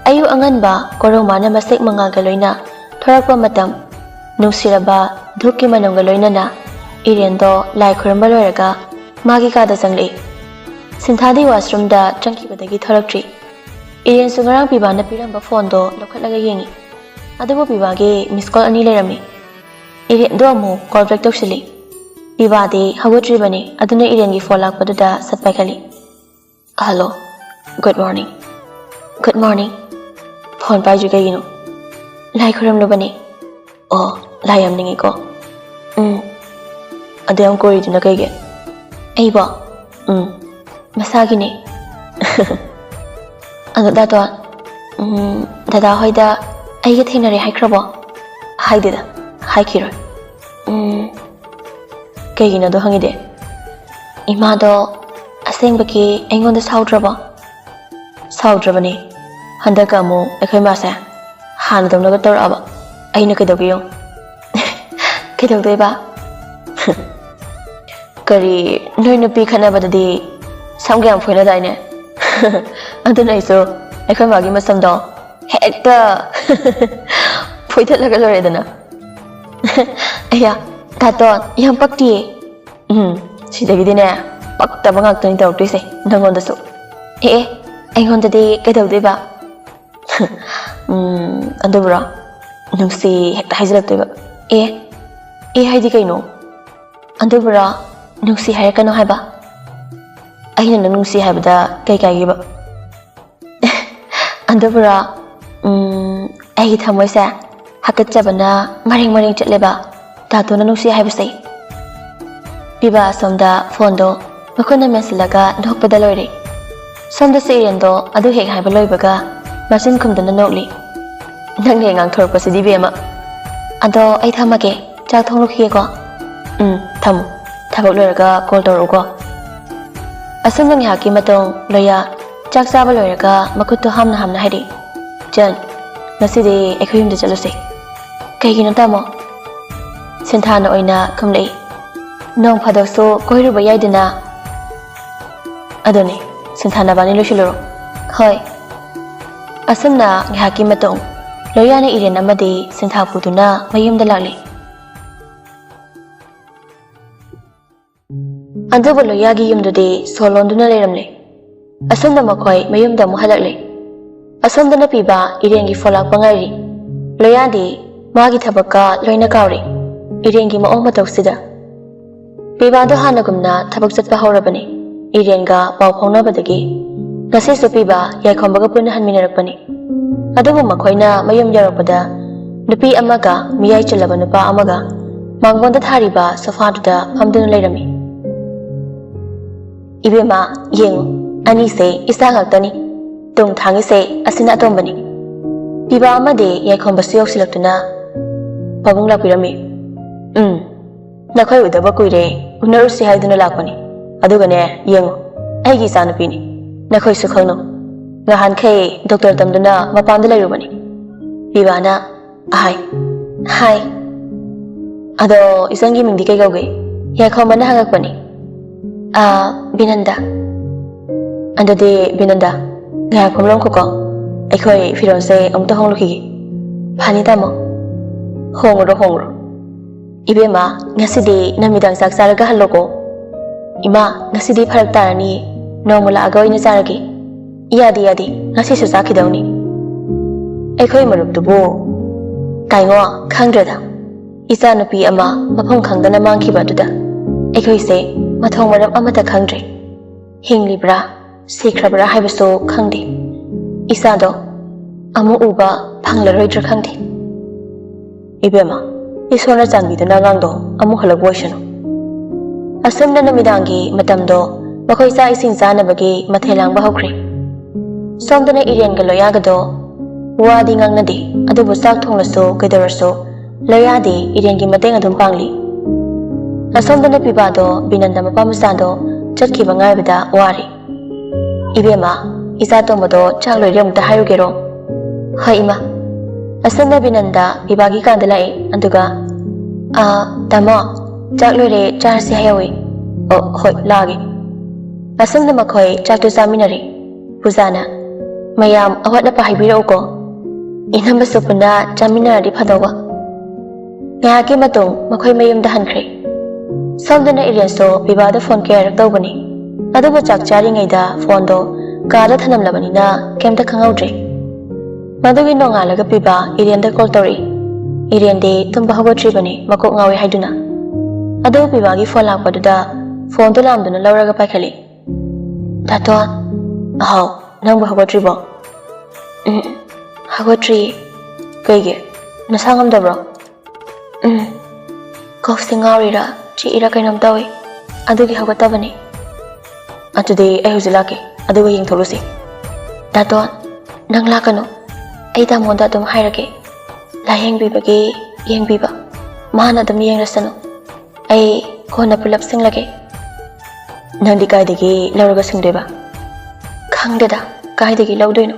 ꯑꯌꯨꯛ ꯑꯉꯟꯕ ꯀꯣꯔꯧꯃꯥꯅ ꯃꯁꯦꯛ ꯃꯉꯥꯜꯒ ꯂꯣꯏꯅ ꯊꯣꯔꯛꯄ ꯃꯇꯝ, ꯅꯨꯡꯁꯤꯔꯕ ꯙꯨꯞꯀꯤ ꯃꯅꯝꯒ ꯂꯣꯏꯅꯅ ꯏꯔꯦꯟꯗꯣ ꯂꯥꯏ ꯈꯨꯔꯨꯝꯕ ꯂꯣꯏꯔꯒ ꯃꯥꯒꯤ ꯀꯥꯗ ꯆꯪꯂꯛꯏ꯫ ꯁꯤꯟꯊꯥꯗꯤ ꯋꯥꯁꯔꯨꯝꯗ ꯆꯪꯈꯤꯕꯗꯒꯤ ꯊꯣꯔꯛꯇ꯭ꯔꯤ꯫ ꯏꯔꯦꯟꯁꯨ ꯉꯔꯥꯡ ꯄꯤꯕꯥꯅ ꯄꯤꯔꯝꯕ ꯐꯣꯟꯗꯣ ꯂꯧꯈꯠꯂꯒ ꯌꯦꯡꯉꯤ꯫ ꯑꯗꯨꯕꯨ ꯄꯤꯕꯥꯒꯤ ꯃꯤꯁ ꯀꯣꯜ ꯑꯅꯤ ꯂꯩꯔꯝꯃꯤ꯫ ꯏꯔꯦꯟꯗꯣ ꯑꯃꯨꯛ ꯀꯣꯜ ꯕꯦꯛ ꯇꯧꯁꯤꯜꯂꯤ꯫ ꯄꯤꯕꯥꯗꯤ ꯍꯧꯒꯠꯇ꯭ꯔꯤꯕꯅꯤ, ꯑꯗꯨꯅ ꯏꯔꯦꯟꯒꯤ ꯐꯣꯟ ꯂꯥꯛꯄꯗꯨꯗ ꯁꯠ ꯄꯥꯏꯈꯠꯂꯤ꯫ "Hello. Good morning." "Good morning. Phone ꯄꯥꯏꯗ꯭ꯔꯤ ꯀꯩꯒꯤꯅꯣ?" "ꯂꯥꯏ ꯈꯨꯔꯨꯝꯂꯨꯕꯅꯤ꯫" "ꯑꯣ, ꯂꯥꯏ ꯌꯥꯝ ꯅꯤꯡꯉꯤꯀꯣ꯫" "ꯎꯝ꯫ ꯑꯗꯨ ꯌꯥꯝ ꯀꯣꯔꯤꯗꯨꯅ ꯀꯩꯒꯤ?" "ꯑꯩꯕꯣ?" "ꯎꯝ, ꯃꯁꯥꯒꯤꯅꯦ꯫" "ꯑꯗꯣ ꯗꯥꯇꯣꯟ, ꯎꯝ, ꯗꯗꯥ ꯍꯣꯏꯗ ꯑꯩꯒ ꯊꯦꯡꯅꯔꯦ ꯍꯥꯏꯈ꯭ꯔꯕꯣ?" "ꯍꯥꯏꯗꯦꯗ, ꯍꯥꯏꯈꯤꯔꯣꯏ꯫" "ꯎꯝ, ꯀꯩꯒꯤꯅꯣ ꯑꯗꯣ ꯍꯪꯉꯤꯗꯤ?" ꯏꯃꯥꯗꯣ ꯑꯁꯦꯡꯕꯒꯤ ꯑꯩꯉꯣꯟꯗ ꯁꯥꯎꯗ꯭ꯔꯕꯣ? ꯁꯥꯎꯗ꯭ꯔꯕꯅꯤ꯫ ꯍꯟꯗꯛꯀ ꯑꯃꯨꯛ ꯑꯩꯈꯣꯏ ꯃꯥꯁꯦ ꯍꯥꯟꯅꯗꯧꯅꯒ ꯇꯧꯔꯛꯑꯕ꯫ ꯑꯩꯅ ꯀꯩꯗꯧꯒꯦ ꯌꯦꯡꯉꯨ꯫ ꯀꯩꯗꯧꯗꯣꯏꯕ? ꯀꯔꯤ, ꯅꯣꯏ ꯅꯨꯄꯤ ꯈꯠꯅꯕꯗꯗꯤ ꯁꯝꯒ ꯌꯥꯝ ꯐꯣꯏꯅꯗꯥꯏꯅꯦ? ꯑꯗꯨꯅ ꯑꯩꯁꯨ ꯑꯩꯈꯣꯏ ꯃꯥꯒꯤ ꯃꯁꯝꯗꯣ ꯍꯦꯛꯇ ꯐꯣꯏꯊꯠꯂꯒ ꯂꯣꯏꯔꯦꯗꯅ꯫ ꯑꯌꯥ, ꯇꯥꯇꯣꯟ, ꯌꯥꯝ ꯄꯛꯇꯤꯌꯦ꯫ ꯎꯝ, ꯁꯤꯗꯒꯤꯗꯤꯅꯦ, ꯄꯛꯇꯕ ꯉꯥꯛꯇꯅꯤ ꯇꯧꯔꯛꯇꯣꯏꯁꯦ ꯅꯪꯉꯣꯟꯗꯁꯨ꯫ ꯑꯦ, ꯑꯦ, ꯑꯩꯉꯣꯟꯗꯗꯤ ꯀꯩꯗꯧꯗꯣꯏꯕ? ꯎꯝ, ꯑꯗꯨꯕꯨꯔꯣ? ꯅꯨꯡꯁꯤ ꯍꯦꯛꯇ ꯍꯥꯏꯖꯤꯜꯂꯛꯇꯣꯏꯕ꯫ ꯑꯦ, ꯑꯦ ꯍꯥꯏꯗꯤ ꯀꯩꯅꯣ? ꯑꯗꯨꯕꯨꯔꯣ? ꯅꯨꯡꯁꯤ ꯍꯥꯏꯔꯛꯀꯅꯣ ꯍꯥꯏꯕ? ꯑꯩꯅ ꯅꯪ ꯅꯨꯡꯁꯤ ꯍꯥꯏꯕꯗ ꯀꯩ ꯀꯥꯏꯒꯦꯕ? ꯑꯗꯨꯕꯨꯔꯣ? ꯎꯝ, ꯑꯩꯒꯤ ꯊꯃꯣꯏꯁꯦ ꯍꯥꯀꯠꯆꯕꯅ ꯃꯔꯦꯡ ꯃꯔꯦꯡ ꯆꯠꯂꯦꯕ, ꯇꯥꯇꯣꯅ ꯅꯨꯡꯁꯤ ꯍꯥꯏꯕꯁꯦ꯫ ꯄꯤꯕ ꯑꯁꯣꯝꯗ ꯐꯣꯟꯗꯣ ꯃꯈꯨꯠꯅ ꯃꯦꯟꯁꯤꯜꯂꯒ ꯅꯣꯛꯄꯗ ꯂꯣꯏꯔꯦ꯫ ꯁꯣꯝꯗꯁꯨ ꯏꯔꯦꯟꯗꯣ ꯑꯗꯨ ꯍꯦꯛ ꯍꯥꯏꯕ ꯂꯣꯏꯕꯒ ꯃꯆꯤꯟ ꯈꯨꯝꯗꯨꯅ ꯅꯣꯛꯂꯤ꯫ ꯅꯪꯅ ꯍꯦꯛ ꯉꯥꯡꯊꯣꯔꯛꯄꯁꯤꯗꯤ ꯏꯕꯦꯝꯃ꯫ ꯑꯗꯣ ꯑꯩ ꯊꯝꯃꯒꯦ, ꯆꯥꯛ ꯊꯣꯡꯂꯨꯈꯤꯒꯦꯀꯣ꯫ ꯎꯝ, ꯊꯝꯃꯨ꯫ ꯊꯕꯛ ꯂꯣꯏꯔꯒ ꯀꯣꯜ ꯇꯧꯔꯛꯎꯀꯣ꯫ ꯑꯁꯨꯝꯅ ꯉꯥꯏꯍꯥꯛꯀꯤ ꯃꯇꯨꯡ ꯂꯣꯌꯥ ꯆꯥꯛ ꯆꯥꯕ ꯂꯣꯏꯔꯒ ꯃꯈꯨꯠꯇꯣ ꯍꯥꯝꯅ ꯍꯥꯝꯅ ꯍꯥꯏꯔꯛꯏ, "ꯆꯟ, ꯉꯁꯤꯗꯤ ꯑꯩꯈꯣꯏ ꯌꯨꯝꯗ ꯆꯠꯂꯨꯁꯦ꯫" "ꯀꯩꯒꯤꯅꯣ ꯇꯥꯃꯣ?" ꯁꯤꯟꯊꯥꯅ ꯑꯣꯏꯅ ꯈꯨꯝꯂꯛꯏ꯫ "ꯅꯣꯡ ꯐꯥꯗꯣꯛꯁꯨ ꯀꯣꯏꯔꯨꯕ ꯌꯥꯏꯗꯅ꯫" "ꯑꯗꯨꯅꯤ, ꯁꯤꯟꯊꯥ ꯅꯕꯥꯅꯤ ꯂꯣꯏꯁꯤꯜꯂꯨꯔꯣ꯫" "ꯍꯣꯏ꯫" ꯑꯁꯨꯝꯅ ꯉꯥꯏꯍꯥꯛꯀꯤ ꯃꯇꯨꯡ ꯂꯣꯌꯥꯅ ꯏꯔꯦꯟ ꯑꯃꯗꯤ ꯁꯤꯟꯊꯥ ꯄꯨꯗꯨꯅ ꯃꯌꯨꯝꯗ ꯂꯥꯛꯂꯤ꯫ ꯑꯗꯨꯕꯨ ꯂꯣꯌꯥꯒꯤ ꯌꯨꯝꯗꯨꯗꯤ ꯁꯣ ꯂꯣꯟꯗꯨꯅ ꯂꯩꯔꯝꯂꯦ꯫ ꯑꯁꯨꯝꯅ ꯃꯈꯣꯏ ꯃꯌꯨꯝꯗ ꯑꯃꯨꯛ ꯍꯜꯂꯛꯂꯦ꯫ ꯑꯁꯣꯝꯗꯅ ꯄꯤꯕ ꯏꯔꯦꯟꯒꯤ ꯐꯣꯟ ꯂꯥꯛꯄ ꯉꯥꯏꯔꯤ꯫ ꯂꯣꯌꯥꯗꯤ ꯃꯥꯒꯤ ꯊꯕꯛꯀ ꯂꯣꯏꯅ ꯀꯥꯎꯔꯦ, ꯏꯔꯦꯟꯒꯤ ꯃꯑꯣꯡ ꯃꯇꯧꯁꯤꯗ꯫ ꯄꯤꯕꯥꯗꯣ ꯍꯥꯟꯅꯒꯨꯝꯅ ꯊꯕꯛ ꯆꯠꯄ ꯍꯧꯔꯕꯅꯤ꯫ ꯏꯔꯦꯟꯒ ꯄꯥꯎ ꯐꯥꯎꯅꯕꯗꯒꯤ ꯉꯁꯤꯁꯨ ꯄꯤꯕ ꯌꯥꯏꯈꯣꯝꯕꯒ ꯄꯨꯟꯅ ꯍꯟꯃꯤꯟꯅꯔꯛꯄꯅꯤ꯫ ꯑꯗꯨꯕꯨ ꯃꯈꯣꯏꯅ ꯃꯌꯨꯝ ꯌꯧꯔꯛꯄꯗ ꯅꯨꯄꯤ ꯑꯃꯒ ꯃꯤꯌꯥꯏ ꯆꯜꯂꯕ ꯅꯨꯄꯥ ꯑꯃꯒ ꯃꯥꯡꯒꯣꯟꯗ ꯊꯥꯔꯤꯕ ꯁꯣꯐꯥꯗꯨꯗ ꯐꯝꯗꯨꯅ ꯂꯩꯔꯝꯃꯤ꯫ "ꯏꯕꯦꯝꯃ, ꯌꯦꯡꯉꯨ, ꯑꯅꯤꯁꯦ ꯏꯆꯥ ꯉꯥꯛꯇꯅꯤ꯫ ꯇꯨꯡ ꯊꯥꯡꯉꯤꯁꯦ ꯑꯁꯤꯅ ꯑꯇꯣꯝꯕꯅꯤ꯫" ꯄꯤꯕ ꯑꯃꯗꯤ ꯌꯥꯏꯈꯣꯝꯕꯁꯨ ꯌꯧꯁꯤꯜꯂꯛꯇꯨꯅ ꯄꯥꯕꯨꯡ ꯂꯥꯛꯄꯤꯔꯝꯃꯤ꯫ "ꯎꯝ, ꯅꯈꯣꯏ ꯎꯗꯕ ꯀꯨꯏꯔꯦ, ꯎꯅꯔꯨꯁꯤ ꯍꯥꯏꯗꯨꯅ ꯂꯥꯛꯄꯅꯤ꯫ ꯑꯗꯨꯒꯅꯦ, ꯌꯦꯡꯉꯣ, ꯑꯩꯒꯤ ꯏꯆꯥꯅꯨꯄꯤꯅꯤ, ꯅꯈꯣꯏꯁꯨ ꯈꯪꯅꯧ꯫ ꯉꯍꯥꯟꯈꯩ ꯗꯣꯛꯇꯔ ꯇꯝꯗꯨꯅ ꯃꯄꯥꯟꯗ ꯂꯩꯔꯨꯕꯅꯤ꯫ ꯄꯤꯕꯥꯅ, "ꯍꯥꯏ, ꯍꯥꯏ꯫ ꯑꯗꯣ ꯏꯆꯟꯒꯤ ꯃꯤꯡꯗꯤ ꯀꯩ ꯀꯧꯒꯦ?" ꯌꯥꯏꯐꯕꯅ ꯍꯪꯉꯛꯄꯅꯤ꯫ "ꯑꯥ, ꯕꯤꯅꯟꯗ꯫" "ꯑꯗꯨꯗꯤ ꯕꯤꯅꯟꯗ, ꯉꯥꯏꯍꯥꯛ ꯐꯝꯂꯝꯈꯣꯀꯣ, ꯑꯩꯈꯣꯏ ꯐꯤꯔꯣꯜꯁꯦ ꯑꯃꯨꯛꯇ ꯍꯣꯡꯂꯨꯈꯤꯒꯦ꯫" "ꯐꯅꯤ, ꯇꯥꯃꯣ꯫ ꯍꯣꯡꯉꯨꯔꯣ, ꯍꯣꯡꯉꯨꯔꯣ꯫ ꯏꯕꯦꯝꯃ, ꯉꯁꯤꯗꯤ ꯅꯨꯃꯤꯗꯥꯡ ꯆꯥꯛ ꯆꯥꯔꯒ ꯍꯜꯂꯣꯀꯣ꯫" "ꯏꯃꯥ, ꯉꯁꯤꯗꯤ ꯐꯔꯛ ꯇꯥꯔꯅꯤ, ꯅꯣꯡꯃ ꯂꯥꯛꯑꯒ ꯑꯣꯏꯅ ꯆꯥꯔꯒꯦ꯫" "ꯌꯥꯗꯦ, ꯌꯥꯗꯦ, ꯉꯁꯤꯁꯨ ꯆꯥꯈꯤꯗꯧꯅꯤ꯫" ꯑꯩꯈꯣꯏ ꯃꯔꯨꯞꯇꯨꯕꯨ ꯀꯩꯅꯣ ꯈꯪꯗ꯭ꯔꯦꯗ꯫ ꯏꯆꯥꯅꯨꯄꯤ ꯑꯃ ꯃꯐꯝ ꯈꯪꯗꯅ ꯃꯥꯡꯈꯤꯕ ꯑꯗꯨꯗ ꯑꯩꯈꯣꯏꯁꯦ ꯃꯊꯣꯡ ꯃꯔꯝ ꯑꯃꯠꯇ ꯈꯪꯗ꯭ꯔꯦ꯫ ꯍꯤꯡꯂꯤꯕ꯭ꯔꯥ, ꯁꯤꯈ꯭ꯔꯕ꯭ꯔꯥ ꯍꯥꯏꯕꯁꯨ ꯈꯪꯗꯦ꯫ ꯏꯆꯥꯗꯣ ꯑꯃꯨꯛ ꯎꯕ ꯐꯪꯂꯔꯣꯏꯗ꯭ꯔꯥ ꯈꯪꯗꯦ꯫ ꯏꯕꯦꯝꯃ, ꯏꯁꯣꯔꯅ ꯆꯥꯟꯕꯤꯗꯨꯅ ꯑꯉꯥꯡꯗꯣ ꯑꯃꯨꯛ ꯍꯜꯂꯛꯄ ꯑꯣꯏꯁꯅꯨ꯫ ꯑꯁꯨꯝꯅ ꯅꯨꯃꯤꯗꯥꯡꯒꯤ ꯃꯇꯝꯗꯣ ꯃꯈꯣꯏ ꯆꯥꯛ ꯏꯁꯤꯡ ꯆꯥꯅꯕꯒꯤ ꯃꯊꯦꯜ ꯂꯥꯡꯕ ꯍꯧꯈ꯭ꯔꯦ꯫ ꯁꯣꯝꯗꯅ ꯏꯔꯦꯟꯒ ꯂꯣꯌꯥꯒꯗꯣ ꯋꯥꯗꯤ ꯉꯥꯡꯅꯗꯦ, ꯑꯗꯨꯕꯨ ꯆꯥꯛ ꯊꯣꯡꯂꯁꯨ ꯀꯩꯗꯧꯔꯁꯨ ꯂꯣꯌꯥꯗꯤ ꯏꯔꯦꯟꯒꯤ ꯃꯇꯦꯡ ꯑꯗꯨꯝ ꯄꯥꯡꯂꯤ꯫ ꯑꯁꯣꯝꯗꯅ ꯄꯤꯕꯥꯗꯣ ꯕꯤꯅꯟꯗ ꯃꯄꯥ ꯃꯆꯥꯗꯣ ꯆꯠꯈꯤꯕ ꯉꯥꯏꯕꯗ ꯋꯥꯔꯦ꯫ "ꯏꯕꯦꯝꯃ, ꯏꯆꯥ ꯇꯣꯝꯕꯗꯣ ꯆꯥꯛ ꯂꯣꯏꯔꯦ ꯑꯃꯨꯛꯇ ꯍꯥꯏꯔꯨꯒꯦꯔꯣ?" "ꯍꯣꯏ ꯏꯃꯥ꯫" ꯑꯁꯣꯝꯗ ꯕꯤꯅꯟꯗ ꯄꯤꯕꯥꯒꯤ ꯀꯥꯗ ꯂꯥꯛꯑꯦ, ꯑꯗꯨꯒ, "ꯑꯥ, ꯇꯥꯃꯣ, ꯆꯥꯛ ꯂꯣꯏꯔꯦ, ꯆꯥꯔꯁꯤ ꯍꯥꯏꯍꯧꯋꯤ꯫" "ꯑꯣ, ꯍꯣꯏ, ꯂꯥꯛꯑꯒꯦ꯫" ꯑꯁꯣꯝꯗ ꯃꯈꯣꯏ ꯆꯥꯛꯇꯨ ꯆꯥꯃꯤꯟꯅꯔꯦ꯫ ꯄꯨꯖꯥꯅ, "ꯃꯌꯥꯝ ꯑꯋꯥꯠ ꯑꯄꯥ ꯍꯥꯏꯕꯤꯔꯛꯎꯀꯣ, ꯏꯅꯝꯕꯁꯨ ꯄꯨꯟꯅ ꯆꯥꯃꯤꯟꯅꯔꯗꯤ ꯐꯗꯧꯕ꯫" ꯉꯥꯏꯍꯥꯛꯀꯤ ꯃꯇꯨꯡ ꯃꯈꯣꯏ ꯃꯌꯨꯝꯗ ꯍꯟꯈ꯭ꯔꯦ꯫ ꯁꯣꯝꯗꯅ ꯏꯔꯦꯟꯁꯨ ꯄꯤꯕꯥꯗ ꯐꯣꯟ ꯀꯌꯥꯔꯛ ꯇꯧꯕꯅꯤ, ꯑꯗꯨꯕꯨ ꯆꯥꯛ ꯆꯥꯔꯤꯉꯩꯗ ꯐꯣꯟꯗꯣ ꯀꯥꯗ ꯊꯅꯝꯂꯕꯅꯤꯅ ꯀꯩꯝꯇ ꯈꯪꯍꯧꯗ꯭ꯔꯦ꯫ ꯃꯗꯨꯒꯤ ꯅꯣꯡꯉꯥꯜꯂꯒ ꯄꯤꯕꯥ ꯏꯔꯦꯟꯗ ꯀꯣꯜ ꯇꯧꯔꯛꯏ꯫ ꯏꯔꯦꯟꯗꯤ ꯇꯨꯝꯕ ꯍꯧꯒꯠꯇ꯭ꯔꯤꯕꯅꯤ, ꯃꯀꯣꯛ ꯉꯥꯎꯏ ꯍꯥꯏꯗꯨꯅ꯫ ꯑꯗꯨꯕꯨ ꯄꯤꯕꯥꯒꯤ ꯐꯣꯟ ꯂꯥꯛꯄꯗꯨꯗ ꯐꯣꯟꯗꯨ ꯂꯥꯝꯗꯨꯅ ꯂꯧꯔꯒ ꯄꯥꯏꯈꯠꯂꯤ꯫ "ꯗꯥꯇꯣꯟ꯫" "ꯍꯥꯎ, ꯅꯪꯕꯨ ꯍꯧꯒꯠꯇ꯭ꯔꯤꯕꯣ?" "ꯎꯝ, ꯍꯧꯒꯠꯇ꯭ꯔꯤꯌꯦ꯫" "ꯀꯩꯒꯤ? ꯅꯁꯥ ꯉꯝꯗꯕ꯭ꯔꯣ?" "ꯎꯝ, ꯀꯣꯛꯁꯦ ꯉꯥꯎꯔꯤꯔꯥ ꯆꯤꯛꯏꯔꯥ ꯀꯩꯅꯣꯝ ꯇꯧꯏ, ꯑꯗꯨꯒꯤ ꯍꯧꯒꯠꯇꯕꯅꯤ꯫" "ꯑꯗꯨꯗꯤ ꯑꯩ ꯍꯧꯖꯤꯛ ꯂꯥꯛꯀꯦ, ꯑꯗꯨꯒ ꯌꯦꯡꯊꯣꯛꯂꯨꯁꯤ꯫" "ꯗꯥꯇꯣꯟ, ꯅꯪ ꯂꯥꯛꯀꯅꯨ, ꯑꯩ ꯇꯥꯃꯣꯗ ꯑꯗꯨꯝ ꯍꯥꯏꯔꯒꯦ꯫ ꯂꯥꯏꯌꯦꯡꯕꯤꯕꯒꯤ ꯌꯦꯡꯕꯤꯕ, ꯃꯥꯅ ꯑꯗꯨꯝ ꯌꯦꯡꯂꯁꯅꯨ꯫ ꯑꯩ ꯀꯣꯟꯅ ꯄꯨꯂꯞ ꯁꯤꯡꯂꯒꯦ꯫" ꯅꯪꯗꯤ ꯀꯥꯏꯗꯒꯤ ꯂꯧꯔꯒ ꯁꯤꯡꯗꯣꯏꯕ? ꯈꯪꯗꯦꯗ, ꯀꯥꯏꯗꯒꯤ ꯂꯧꯗꯣꯏꯅꯣ?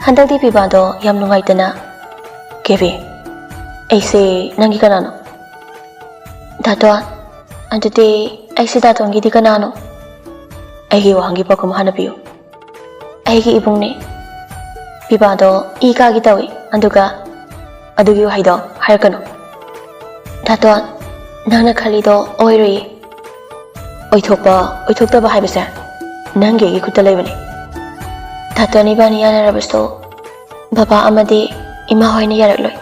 ꯍꯟꯗꯛꯇꯤ ꯄꯤꯕꯥꯗꯣ ꯌꯥꯝ ꯅꯨꯡꯉꯥꯏꯇꯅ, "ꯀꯦꯕꯤ, ꯑꯩꯁꯦ ꯅꯪꯒꯤ ꯀꯅꯥꯅꯣ?" "ꯗꯥꯇꯣꯟ, ꯑꯗꯨꯗꯤ ꯑꯩꯁꯦ ꯗꯥꯇꯣꯟꯒꯤꯗꯤ ꯀꯅꯥꯅꯣ?" "ꯑꯩꯒꯤ ꯋꯥꯍꯪꯒꯤ ꯄꯥꯎꯈꯨꯝ ꯍꯥꯟꯅ ꯄꯤꯌꯨ꯫" "ꯑꯩꯒꯤ ꯏꯕꯨꯡꯅꯦ꯫" ꯄꯤꯕꯥꯗꯣ ꯏ ꯀꯥꯒꯦ ꯇꯧꯏ, ꯑꯗꯨꯒ "ꯑꯗꯨꯒꯤ ꯋꯥꯍꯩꯗꯣ ꯍꯥꯏꯔꯛꯀꯅꯨ꯫" "ꯗꯥꯇꯣꯟ, ꯅꯪꯅ ꯈꯜꯂꯤꯗꯣ ꯑꯣꯏꯔꯣꯏꯌꯦ꯫ ꯑꯣꯏꯊꯣꯛꯄ, ꯑꯣꯏꯊꯣꯛꯇꯕ ꯍꯥꯏꯕꯁꯦ ꯅꯪꯒꯤ ꯑꯩꯒꯤ ꯈꯨꯠꯇ ꯂꯩꯕꯅꯦ꯫ ꯗꯥꯇꯣꯟ ꯏꯕꯥꯅꯤ ꯌꯥꯅꯔꯕꯁꯨ ꯕꯕꯥ ꯑꯃꯗꯤ ꯏꯃꯥ ꯍꯣꯏꯅ ꯌꯥꯔꯛꯂꯣꯏ꯫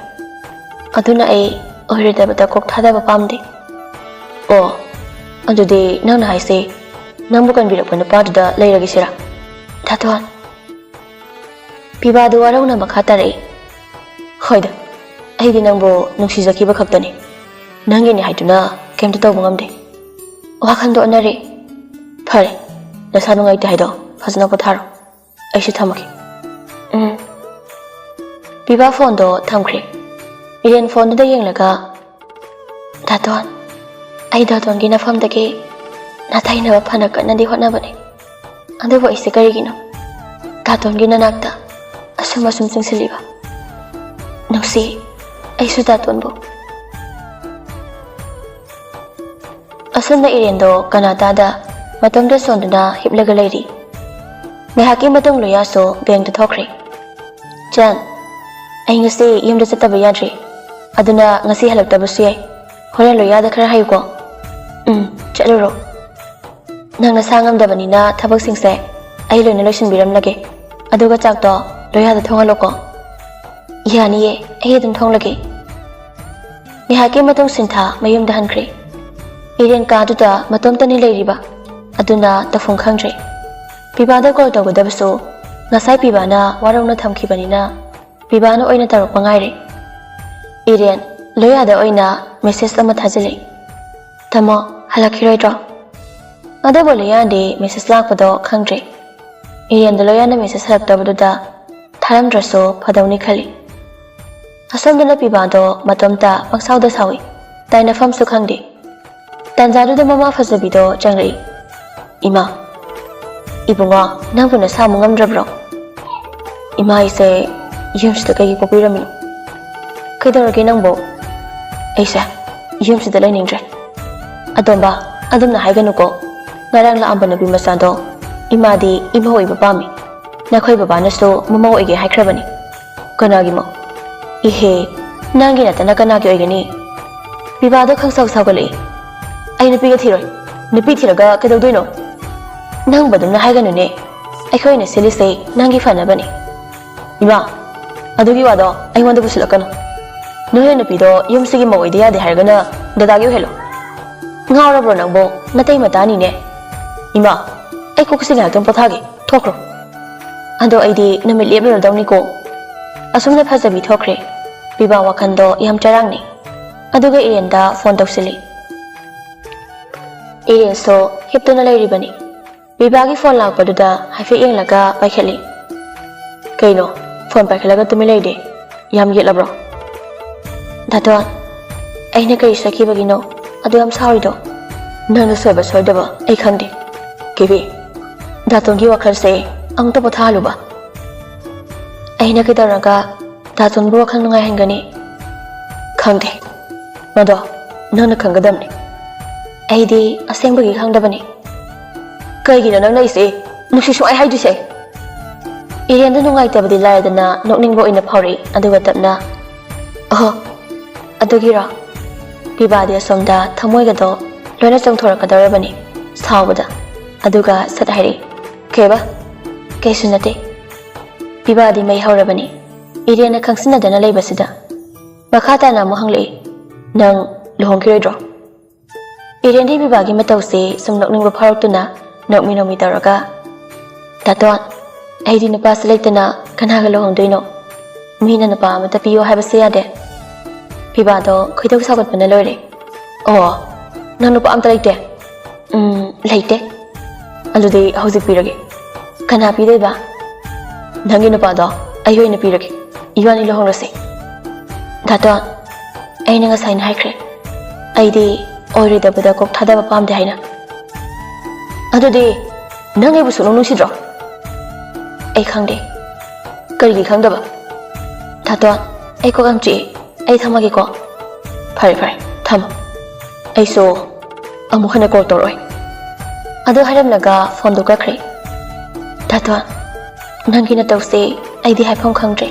ꯑꯗꯨꯅ ꯑꯩ ꯑꯣꯏꯔꯣꯏꯗꯕꯗ ꯀꯣꯛ ꯊꯥꯗꯕ ꯄꯥꯝꯗꯦ꯫" "ꯑꯣ, ꯑꯗꯨꯗꯤ ꯅꯪꯅ ꯍꯥꯏꯁꯦ ꯅꯪꯕꯨ ꯀꯟꯕꯤꯔꯛꯄ ꯅꯨꯄꯥꯗꯨꯗ ꯂꯩꯔꯒꯦ ꯁꯤꯔꯥ?" "ꯗꯥꯇꯣꯟ꯫" ꯄꯤꯕꯥꯗꯨ ꯋꯥꯔꯧꯅ ꯃꯈꯥ ꯇꯥꯔꯛꯏ, "ꯍꯣꯏꯗ, ꯑꯩꯗꯤ ꯅꯪꯕꯨ ꯅꯨꯡꯁꯤꯖꯈꯤꯕ ꯈꯛꯇꯅꯤ꯫ ꯅꯪꯒꯤꯅꯤ ꯍꯥꯏꯗꯨꯅ ꯀꯩꯝꯇ ꯇꯧꯕ ꯉꯝꯗꯦ꯫ ꯋꯥꯈꯜꯗꯣ ꯑꯣꯟꯅꯔꯦ꯫ ꯐꯔꯦ, ꯅꯁꯥ ꯅꯨꯡꯉꯥꯏꯇꯦ ꯍꯥꯏꯗꯣ ꯐꯖꯅ ꯄꯣꯊꯥꯔꯣ꯫ ꯑꯩꯁꯨ ꯊꯝꯃꯒꯦ꯫" "ꯎꯝ꯫" ꯄꯤꯕꯥ ꯐꯣꯟꯗꯣ ꯊꯝꯈ꯭ꯔꯦ꯫ ꯏꯔꯦꯟ ꯐꯣꯟꯗꯨꯗ ꯌꯦꯡꯂꯒ, "ꯗꯥꯇꯣꯟ, ꯑꯩ ꯗꯥꯇꯣꯟꯒꯤ ꯅꯐꯝꯗꯒꯤ ꯅꯥꯊꯩꯅꯕ ꯐꯅ ꯀꯟꯅꯗꯤ ꯍꯣꯠꯅꯕꯅꯤ꯫ ꯑꯗꯨꯕꯨ ꯑꯩꯁꯦ ꯀꯔꯤꯒꯤꯅꯣ ꯗꯥꯇꯣꯟꯒꯤ ꯅꯅꯥꯛꯇ ꯑꯁꯨꯝ ꯑꯁꯨꯝ ꯆꯤꯡꯁꯤꯜꯂꯤꯕ? ꯅꯨꯡꯁꯤ, ꯑꯩꯁꯨ ꯗꯥꯇꯣꯟꯕꯨ꯫" ꯑꯁꯨꯝꯅ ꯏꯔꯦꯟꯗꯣ ꯀꯅꯥ ꯇꯥꯗ ꯃꯇꯣꯝꯇ ꯁꯣꯟꯗꯨꯅ ꯍꯤꯞꯂꯒ ꯂꯩꯔꯤ꯫ ꯉꯥꯏꯍꯥꯛꯀꯤ ꯃꯇꯨꯡ ꯂꯣꯌꯥꯁꯨ ꯕꯦꯡꯛꯇ ꯊꯣꯛꯈ꯭ꯔꯦ꯫ "ꯆꯟ, ꯑꯩ ꯉꯁꯤ ꯌꯨꯝꯗ ꯆꯠꯇꯕ ꯌꯥꯗ꯭ꯔꯦ, ꯑꯗꯨꯅ ꯉꯁꯤ ꯍꯜꯂꯛꯇꯕꯁꯨ ꯌꯥꯏ꯫ ꯍꯣꯔꯦꯟ ꯂꯣꯌꯥꯗ ꯈꯔ ꯍꯥꯏꯌꯨꯀꯣ꯫" "ꯎꯝ, ꯆꯠꯂꯨꯔꯣ꯫ ꯅꯪ ꯅꯁꯥ ꯉꯝꯗꯕꯅꯤꯅ ꯊꯕꯛꯁꯤꯡꯁꯦ ꯑꯩ ꯂꯣꯏꯅ ꯂꯣꯏꯁꯤꯟꯕꯤꯔꯝꯂꯒꯦ꯫ ꯑꯗꯨꯒ ꯆꯥꯛꯇꯣ ꯂꯣꯌꯥꯗ ꯊꯣꯡꯍꯜꯂꯣꯀꯣ꯫" "ꯌꯥꯅꯤꯌꯦ, ꯑꯩ ꯑꯗꯨꯝ ꯊꯣꯡꯂꯒꯦ꯫" ꯉꯥꯏꯍꯥꯛꯀꯤ ꯃꯇꯨꯡ ꯁꯤꯟꯊꯥ ꯃꯌꯨꯝꯗ ꯍꯟꯈ꯭ꯔꯦ꯫ ꯏꯔꯦꯟ ꯀꯥꯗꯨꯗ ꯃꯇꯣꯝꯇꯅꯤ ꯂꯩꯔꯤꯕ, ꯑꯗꯨꯅ ꯇꯧꯐꯝ ꯈꯪꯗ꯭ꯔꯦ꯫ ꯄꯤꯕꯥꯗ ꯀꯣꯜ ꯇꯧꯒꯗꯕꯁꯨ ꯉꯁꯥꯏ ꯄꯤꯕꯥꯅ ꯋꯥꯔꯧꯅ ꯊꯝꯈꯤꯕꯅꯤꯅ ꯄꯤꯕꯥꯅ ꯑꯣꯏꯅ ꯇꯧꯔꯛꯄ ꯉꯥꯏꯔꯦ꯫ "ꯏꯔꯦꯟ, ꯂꯣꯌꯥꯗ ꯑꯣꯏꯅ ꯃꯦꯁꯦꯖ ꯑꯃ ꯊꯥꯖꯤꯜꯂꯤ꯫ ꯇꯥꯃꯣ, ꯍꯜꯂꯛꯈꯤꯔꯣꯏꯗ꯭ꯔꯣ?" ꯑꯗꯨꯕꯨ ꯂꯣꯌꯥꯗꯤ ꯃꯦꯁꯦꯖ ꯂꯥꯛꯄꯗꯣ ꯈꯪꯗ꯭ꯔꯦ꯫ ꯏꯔꯦꯟꯗ ꯂꯣꯌꯥꯅ ꯃꯦꯁꯦꯖ ꯍꯜꯂꯛꯇꯕꯗꯨꯗ ꯊꯥꯔꯝꯗ꯭ꯔꯁꯨ ꯐꯗꯧꯅꯤ ꯈꯜꯂꯤ꯫ ꯑꯁꯣꯝꯗꯅ ꯄꯤꯕꯥꯗꯣ ꯃꯇꯣꯝꯇ ꯄꯪꯁꯥꯎꯗ ꯁꯥꯎꯏ꯫ ꯇꯥꯏꯅꯐꯝꯁꯨ ꯈꯪꯗꯦ꯫ ꯇꯥꯟꯖꯥꯗꯨꯗ ꯃꯃꯥ ꯐꯖꯕꯤꯗꯣ ꯆꯪꯂꯛꯏ꯫ ꯏꯃꯥ, ꯏꯕꯨꯡꯉꯣ, ꯅꯪꯕꯨ ꯅꯁꯥ ꯑꯃꯨꯛ ꯉꯝꯗ꯭ꯔꯕ꯭ꯔꯣ? ꯏꯃꯥ, ꯑꯩꯁꯦ ꯌꯨꯝꯁꯤꯗ ꯀꯩꯒꯤ ꯄꯣꯛꯄꯤꯔꯝꯃꯤꯅꯣ? ꯀꯩꯗꯧꯔꯒꯦ ꯅꯪꯕꯨ? ꯑꯩꯁꯦ ꯌꯨꯝꯁꯤꯗ ꯂꯩꯅꯤꯡꯗ꯭ꯔꯦ꯫ ꯑꯇꯣꯝꯕ, ꯑꯗꯨꯝꯅ ꯍꯥꯏꯒꯅꯨꯀꯣ꯫ ꯉꯔꯥꯡ ꯂꯥꯛꯑꯝꯕ ꯅꯨꯄꯤ ꯃꯆꯥꯗꯣ, ꯏꯃꯥꯗꯤ ꯏꯃꯧ ꯑꯣꯏꯕ ꯄꯥꯝꯃꯤ꯫ ꯅꯈꯣꯏ ꯕꯕꯥꯅꯁꯨ ꯃꯃꯧ ꯑꯣꯏꯒꯦ ꯍꯥꯏꯈ꯭ꯔꯕꯅꯤ꯫ ꯀꯅꯥꯒꯤ ꯃꯧ? ꯏꯍꯦ, ꯅꯪꯒꯤ ꯅꯠꯇꯅ ꯀꯅꯥꯒꯤ ꯑꯣꯏꯒꯅꯤ? ꯄꯤꯕꯥꯗꯣ ꯈꯪꯁꯥꯎ ꯁꯥꯎꯒꯠꯂꯛꯏ꯫ ꯑꯩ ꯅꯨꯄꯤꯒ ꯊꯤꯔꯣꯏ꯫ ꯅꯨꯄꯤ ꯊꯤꯔꯒ ꯀꯩꯗꯧꯗꯣꯏꯅꯣ? ꯅꯪꯕꯨ ꯑꯗꯨꯝꯅ ꯍꯥꯏꯒꯅꯨꯅꯦ꯫ ꯑꯩꯈꯣꯏꯅ ꯁꯤꯜꯂꯤꯁꯦ ꯅꯪꯒꯤ ꯐꯅꯕꯅꯤ꯫ ꯏꯃꯥ, ꯑꯗꯨꯒꯤ ꯋꯥꯗꯣ ꯑꯩꯉꯣꯟꯗ ꯄꯨꯁꯤꯜꯂꯛꯀꯅꯨ꯫ ꯅꯣꯏꯅ ꯅꯨꯄꯤꯗꯣ ꯌꯨꯝꯁꯤꯒꯤ ꯃꯧ ꯑꯣꯏꯗ ꯌꯥꯗꯦ ꯍꯥꯏꯔꯒꯅ ꯗꯗꯥꯒꯤ ꯑꯣꯏꯍꯜꯂꯣ꯫ ꯉꯥꯎꯔꯕ꯭ꯔꯣ ꯅꯪꯕꯣ? ꯅꯇꯩ ꯃꯇꯥꯅꯤꯅꯦ꯫ ꯏꯃꯥ, ꯑꯩ ꯀꯣꯛꯁꯤ ꯉꯥꯏꯍꯥꯛꯇꯪ ꯄꯣꯊꯥꯒꯦ꯫ ꯊꯣꯛꯈ꯭ꯔꯣ꯫ ꯑꯗꯣ ꯑꯩꯗꯤ ꯅꯨꯃꯤꯠ ꯂꯦꯞꯂꯨꯔꯗꯧꯅꯤꯀꯣ꯫ ꯑꯁꯨꯝꯅ ꯐꯖꯕꯤ ꯊꯣꯛꯈ꯭ꯔꯦ꯫ ꯄꯤꯕꯥ ꯋꯥꯈꯜꯗꯣ ꯌꯥꯝ ꯆꯔꯥꯡꯅꯩ꯫ ꯑꯗꯨꯒ ꯏꯔꯦꯟꯗ ꯐꯣꯟ ꯇꯧꯁꯤꯜꯂꯤ꯫ ꯏꯔꯦꯟꯁꯨ ꯍꯤꯞꯇꯨꯅ ꯂꯩꯔꯤꯕꯅꯤ꯫ ꯄꯤꯕꯥꯒꯤ ꯐꯣꯟ ꯂꯥꯛꯄꯗꯨꯗ ꯍꯥꯏꯐꯦꯠ ꯌꯦꯡꯂꯒ ꯄꯥꯏꯈꯠꯂꯤ꯫ ꯀꯩꯅꯣ, ꯐꯣꯟ ꯄꯥꯏꯈꯠꯂꯒ ꯇꯨꯃꯤꯟ ꯂꯩꯗꯦ? ꯌꯥꯝ ꯌꯦꯠꯂꯕ꯭ꯔꯣ? ꯗꯥꯇꯣꯟ, ꯑꯩꯅ ꯀꯔꯤ ꯁꯣꯏꯈꯤꯕꯒꯤꯅꯣ ꯑꯗꯨ ꯌꯥꯝ ꯁꯥꯎꯔꯤꯗꯣ? ꯅꯪꯅ ꯁꯣꯏꯕ ꯁꯣꯏꯗꯕ ꯑꯩ ꯈꯪꯗꯦ꯫ ꯀꯦꯕꯤ, ꯗꯥꯇꯣꯟꯒꯤ ꯋꯥꯈꯜꯁꯦ ꯑꯃꯨꯛꯇ ꯄꯣꯊꯥꯍꯜꯂꯨꯕ꯫ ꯑꯩꯅ ꯀꯩꯗꯧꯔꯒ ꯗꯥꯇꯣꯟꯕꯨ ꯋꯥꯈꯜ ꯅꯨꯡꯉꯥꯏꯍꯟꯒꯅꯤ? ꯈꯪꯗꯦ꯫ ꯃꯗꯣ ꯅꯪꯅ ꯈꯪꯒꯗꯕꯅꯤ꯫ ꯑꯩꯗꯤ ꯑꯁꯦꯡꯕꯒꯤ ꯈꯪꯗꯕꯅꯤ꯫ ꯀꯩꯒꯤꯅꯣ ꯅꯪꯅ ꯑꯩꯁꯦ ꯅꯨꯡꯁꯤ ꯁꯨꯡꯍꯥꯏ ꯍꯥꯏꯗ꯭ꯔꯤꯁꯦ? ꯏꯔꯦꯟꯗ ꯅꯨꯡꯉꯥꯏꯇꯕꯗꯤ ꯂꯥꯏꯔꯗꯅ ꯅꯣꯛꯅꯤꯡꯕ ꯑꯣꯏꯅ ꯐꯥꯎꯔꯛꯏ, ꯑꯗꯨꯒ ꯇꯞꯅ, "ꯑꯍꯣ, ꯑꯗꯨꯒꯤꯔꯣ?" ꯄꯤꯕꯥꯗꯤ ꯑꯁꯣꯝꯗ ꯊꯃꯣꯏꯒꯗꯣ ꯂꯣꯏꯅ ꯆꯣꯡꯊꯣꯔꯛꯀꯗꯧꯔꯕꯅꯤ ꯁꯥꯎꯕꯗ꯫ ꯑꯗꯨꯒ ꯁꯠ ꯍꯥꯏꯔꯛꯏ, "ꯀꯩꯕ? ꯀꯩꯁꯨ ꯅꯠꯇꯦ꯫" ꯄꯤꯕꯥꯗꯤ ꯃꯩ ꯍꯧꯔꯕꯅꯤ꯫ ꯏꯔꯦꯟꯅ ꯈꯪꯁꯤꯟꯅꯗꯅ ꯂꯩꯕꯁꯤꯗ ꯃꯈꯥ ꯇꯥꯅ ꯑꯃꯨꯛ ꯍꯪꯂꯛꯏ, "ꯅꯪ ꯂꯨꯍꯣꯡꯈꯤꯔꯣꯏꯗ꯭ꯔꯣ?" ꯏꯔꯦꯟꯗꯤ ꯄꯤꯕꯥꯒꯤ ꯃꯇꯧꯁꯦ ꯁꯨꯝ ꯅꯣꯛꯅꯤꯡꯕ ꯐꯥꯎꯔꯛꯇꯨꯅ ꯅꯣꯛꯃꯤ ꯅꯣꯛꯃꯤ ꯇꯧꯔꯒ, "ꯗꯥꯇꯣꯟ, ꯑꯩꯗꯤ ꯅꯨꯄꯥꯁꯨ ꯂꯩꯇꯅ ꯀꯅꯥꯒ ꯂꯨꯍꯣꯡꯗꯣꯏꯅꯣ? ꯃꯤꯅ ꯅꯨꯄꯥ ꯑꯃꯇ ꯄꯤꯌꯣ ꯍꯥꯏꯕꯁꯨ ꯌꯥꯗꯦ꯫" ꯄꯤꯕꯥꯗꯣ ꯈꯣꯏꯗꯧ ꯁꯥꯎꯒꯠꯄꯅ ꯂꯣꯏꯔꯦ꯫ "ꯑꯣ, ꯅꯪ ꯅꯨꯄꯥ ꯑꯝꯇ ꯂꯩꯇꯦ?" "ꯎꯝ, ꯂꯩꯇꯦ꯫" "ꯑꯗꯨꯗꯤ ꯍꯧꯖꯤꯛ ꯄꯤꯔꯒꯦ꯫" "ꯀꯅꯥ ꯄꯤꯗꯣꯏꯕ?" "ꯅꯪꯒꯤ ꯅꯨꯄꯥꯗꯣ ꯑꯩ ꯑꯣꯏꯅ ꯄꯤꯔꯒꯦ꯫ ꯏꯕꯥꯅꯤ ꯂꯨꯍꯣꯡꯂꯁꯤ꯫" "ꯗꯥꯇꯣꯟ, ꯑꯩꯅ ꯉꯁꯥꯏꯅ ꯍꯥꯏꯈ꯭ꯔꯦ, ꯑꯩꯗꯤ ꯑꯣꯏꯔꯣꯏꯗꯕꯗ ꯀꯣꯛ ꯊꯥꯗꯕ ꯄꯥꯝꯗꯦ ꯍꯥꯏꯅ꯫" ꯑꯗꯨꯗꯤ ꯅꯪ ꯑꯩꯕꯨ ꯁꯨꯛꯅꯨꯡ ꯅꯨꯡꯁꯤꯗ꯭ꯔꯣ? ꯑꯩ ꯈꯪꯗꯦ꯫ ꯀꯔꯤꯒꯤ ꯈꯪꯗꯕ? ꯗꯥꯇꯣꯟ, ꯑꯩ ꯀꯣꯛ ꯌꯥꯝ ꯆꯤꯛꯑꯦ꯫ ꯑꯩ ꯊꯝꯃꯒꯦꯀꯣ꯫ ꯐꯔꯦ, ꯐꯔꯦ, ꯊꯝꯃꯣ꯫ ꯑꯩꯁꯨ ꯑꯃꯨꯛ ꯍꯟꯅ ꯀꯣꯜ ꯇꯧꯔꯛꯑꯣꯏ꯫ ꯑꯗꯨ ꯍꯥꯏꯔꯝꯂꯒ ꯐꯣꯟꯗꯨ ꯀꯛꯈ꯭ꯔꯦ꯫ ꯗꯥꯇꯣꯟ, ꯅꯪꯒꯤ ꯅꯇꯧꯁꯦ ꯑꯩꯗꯤ ꯍꯥꯏꯐꯝ ꯈꯪꯗ꯭ꯔꯦ꯫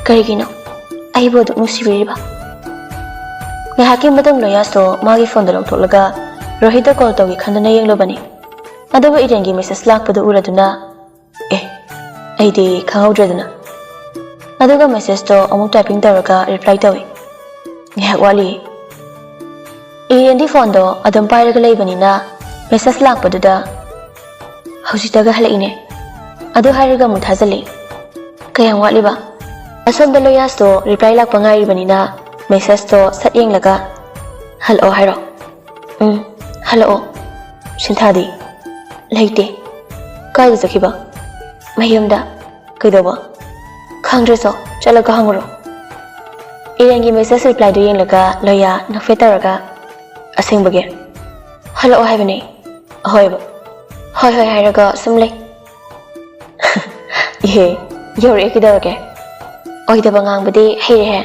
ꯀꯔꯤꯒꯤꯅꯣ ꯑꯩꯕꯨ ꯑꯗꯨꯛ ꯅꯨꯡꯁꯤꯕꯤꯔꯤꯕ? ꯉꯥꯏꯍꯥꯛꯀꯤ ꯃꯇꯨꯡ ꯂꯣꯌꯥꯁꯨ ꯃꯥꯒꯤ ꯐꯣꯟꯗꯨ ꯂꯧꯊꯣꯛꯂꯒ ꯔꯣꯍꯤꯠꯇ ꯀꯣꯜ ꯇꯧꯒꯦ ꯈꯟꯗꯨꯅ ꯌꯦꯡꯂꯨꯕꯅꯤ꯫ ꯑꯗꯨꯕꯨ ꯏꯔꯦꯟꯒꯤ ꯃꯦꯁꯦꯖ ꯂꯥꯛꯄꯗꯨ ꯎꯔꯗꯨꯅ, "ꯑꯦ, ꯑꯩꯗꯤ ꯈꯪꯍꯧꯗ꯭ꯔꯦꯗꯅ"꯫ ꯑꯗꯨꯒ ꯃꯦꯁꯦꯖꯇꯣ ꯑꯃꯨꯛ ꯇꯥꯏꯄꯤꯡ ꯇꯧꯔꯒ ꯔꯤꯄ꯭ꯂꯥꯏ ꯇꯧꯏ꯫ "ꯉꯥꯏꯍꯥꯛ ꯋꯥꯠꯂꯤ"꯫ ꯏꯔꯦꯟꯗꯤ ꯐꯣꯟꯗꯣ ꯑꯗꯨꯝ ꯄꯥꯏꯔꯒ ꯂꯩꯕꯅꯤꯅ ꯃꯦꯁꯦꯖ ꯂꯥꯛꯄꯗꯨꯗ, "ꯍꯧꯖꯤꯛꯇꯒ ꯍꯜꯂꯛꯏꯅꯦ"꯫ ꯑꯗꯨ ꯍꯥꯏꯔꯒ ꯑꯃꯨꯛ ꯊꯥꯖꯤꯜꯂꯤ꯫ "ꯀꯌꯥꯝ ꯋꯥꯠꯂꯤꯕ?" ꯑꯁꯣꯝꯗ ꯂꯣꯌꯥꯁꯇꯣ ꯔꯤꯄ꯭ꯂꯥꯏ ꯂꯥꯛꯄ ꯉꯥꯏꯔꯤꯕꯅꯤꯅ ꯃꯦꯁꯦꯖꯇꯣ ꯁꯠ ꯌꯦꯡꯂꯒ, "ꯍꯜꯂꯛꯑꯣ ꯍꯥꯏꯔꯣ?" "ꯎꯝ, ꯍꯜꯂꯛꯑꯣ"꯫ "ꯁꯤꯟꯊꯥꯗꯤ?" "ꯂꯩꯇꯦ"꯫ "ꯀꯥꯏꯗ ꯆꯠꯈꯤꯕ?" "ꯃꯌꯨꯝꯗ"꯫ "ꯀꯩꯗꯧꯕ?" "ꯈꯪꯗ꯭ꯔꯁꯨ ꯆꯠꯂꯒ ꯍꯪꯉꯨꯔꯣ"꯫ ꯏꯔꯦꯟꯒꯤ ꯃꯦꯁꯦꯖ ꯔꯤꯄ꯭ꯂꯥꯏꯗꯨ ꯌꯦꯡꯂꯒ ꯂꯣꯌꯥ ꯅꯣꯛꯐꯦꯠ ꯇꯧꯔꯒ, "ꯑꯁꯦꯡꯕꯒꯤ?" "ꯍꯜꯂꯛꯑꯣ ꯍꯥꯏꯕꯅꯦ"꯫ "ꯑꯍꯣꯏꯕ"꯫ "ꯍꯣꯏ ꯍꯣꯏ" ꯍꯥꯏꯔꯒ ꯁꯨꯝ ꯂꯩ꯫ "ꯏꯍꯦ, ꯌꯧꯔꯛꯑꯦ, ꯀꯩꯗꯧꯔꯒꯦ?" "ꯑꯣꯏꯗꯕ ꯉꯥꯡꯕꯗꯤ ꯍꯩꯔꯦꯍꯦ꯫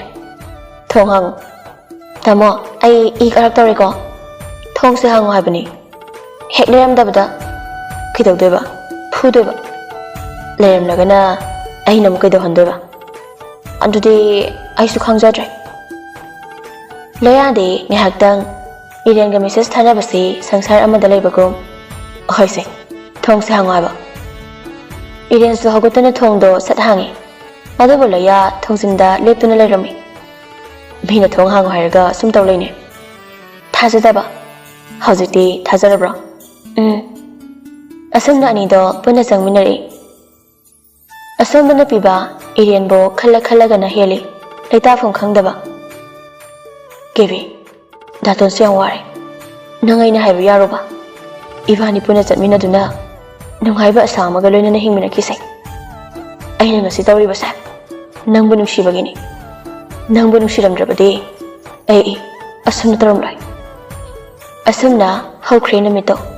ꯊꯣꯡ ꯍꯥꯡꯉꯨ"꯫ "ꯇꯥꯃꯣ, ꯑꯩ ꯏ ꯀꯥꯔꯛꯇꯧꯔꯦꯀꯣ"꯫ "ꯊꯣꯡꯁꯦ ꯍꯥꯡꯉꯨ ꯍꯥꯏꯕꯅꯤ"꯫ "ꯍꯦꯛ ꯂꯩꯔꯝꯗꯕꯗ?" "ꯀꯩꯗꯧꯗꯣꯏꯕ? ꯐꯨꯗꯣꯏꯕ"꯫ "ꯂꯩꯔꯝꯂꯒꯅ ꯑꯩꯅ ꯑꯃꯨꯛ ꯀꯩꯗꯧꯍꯟꯗꯣꯏꯕ?" "ꯑꯗꯨꯗꯤ ꯑꯩꯁꯨ ꯈꯪꯖꯗ꯭ꯔꯦ"꯫ ꯂꯣꯌꯥꯗꯤ ꯉꯥꯏꯍꯥꯛꯇꯪ ꯏꯔꯦꯟꯒ ꯃꯦꯁꯦꯖ ꯊꯥꯅꯕꯁꯤ ꯁꯪꯁꯥꯔ ꯑꯃꯗ ꯂꯩꯕꯒꯨꯝ, "ꯍꯣꯏꯁꯦ, ꯊꯣꯡꯁꯦ ꯍꯥꯡꯉꯣ" ꯍꯥꯏꯕ꯫ ꯏꯔꯦꯟꯁꯨ ꯍꯧꯒꯠꯇꯨꯅ ꯊꯣꯡꯗꯣ ꯁꯠ ꯍꯥꯡꯉꯤ꯫ ꯑꯗꯨꯕꯨ ꯂꯣꯌꯥ ꯊꯣꯡꯖꯤꯟꯗ ꯂꯦꯞꯇꯨꯅ ꯂꯩꯔꯝꯃꯤ꯫ ꯃꯤꯅ ꯊꯣꯡ ꯍꯥꯡꯉꯨ ꯍꯥꯏꯔꯒ ꯁꯨꯝ ꯇꯧ ꯂꯩꯅꯦ꯫ ꯊꯥꯖꯗꯕ꯫ ꯍꯧꯖꯤꯛꯇꯤ ꯊꯥꯖꯔꯕ꯭ꯔꯣ? ꯎꯝ꯫ ꯑꯁꯨꯝꯅ ꯑꯅꯤꯗꯣ ꯄꯨꯟꯅ ꯆꯪꯃꯤꯟꯅꯔꯛꯏ꯫ ꯑꯁꯣꯝꯗꯅ ꯄꯤꯕ ꯏꯔꯦꯟꯕꯨ ꯈꯜꯂ ꯈꯜꯂꯒꯅ ꯍꯦꯜꯂꯤ, ꯂꯩꯇꯥꯐꯝ ꯈꯪꯗꯕ꯫ "ꯀꯦꯕꯤ, ꯗꯥꯇꯣꯟꯁꯨ ꯌꯥꯝ ꯋꯥꯔꯦ꯫ ꯅꯪ ꯑꯩꯅ ꯍꯥꯏꯕ ꯌꯥꯔꯣꯕ? ꯏꯕꯥꯅꯤ ꯄꯨꯟꯅ ꯆꯠꯃꯤꯟꯅꯗꯨꯅ ꯅꯨꯡꯉꯥꯏꯕ ꯑꯁꯥ ꯑꯃꯒ ꯂꯣꯏꯅꯅ ꯍꯤꯡꯃꯤꯟꯅꯈꯤꯁꯦ꯫ ꯑꯩꯅ ꯉꯁꯤ ꯇꯧꯔꯤꯕꯁꯦ ꯅꯪꯕꯨ ꯅꯨꯡꯁꯤꯕꯒꯤꯅꯤ꯫ ꯅꯪꯕꯨ ꯅꯨꯡꯁꯤꯔꯝꯗ꯭ꯔꯕꯗꯤ ꯑꯩ ꯑꯁꯨꯝꯅ ꯇꯧꯔꯝꯂꯣꯏ"꯫ ꯑꯁꯨꯝꯅ ꯍꯧꯈ꯭ꯔꯦ ꯅꯨꯃꯤꯠꯇꯣ꯫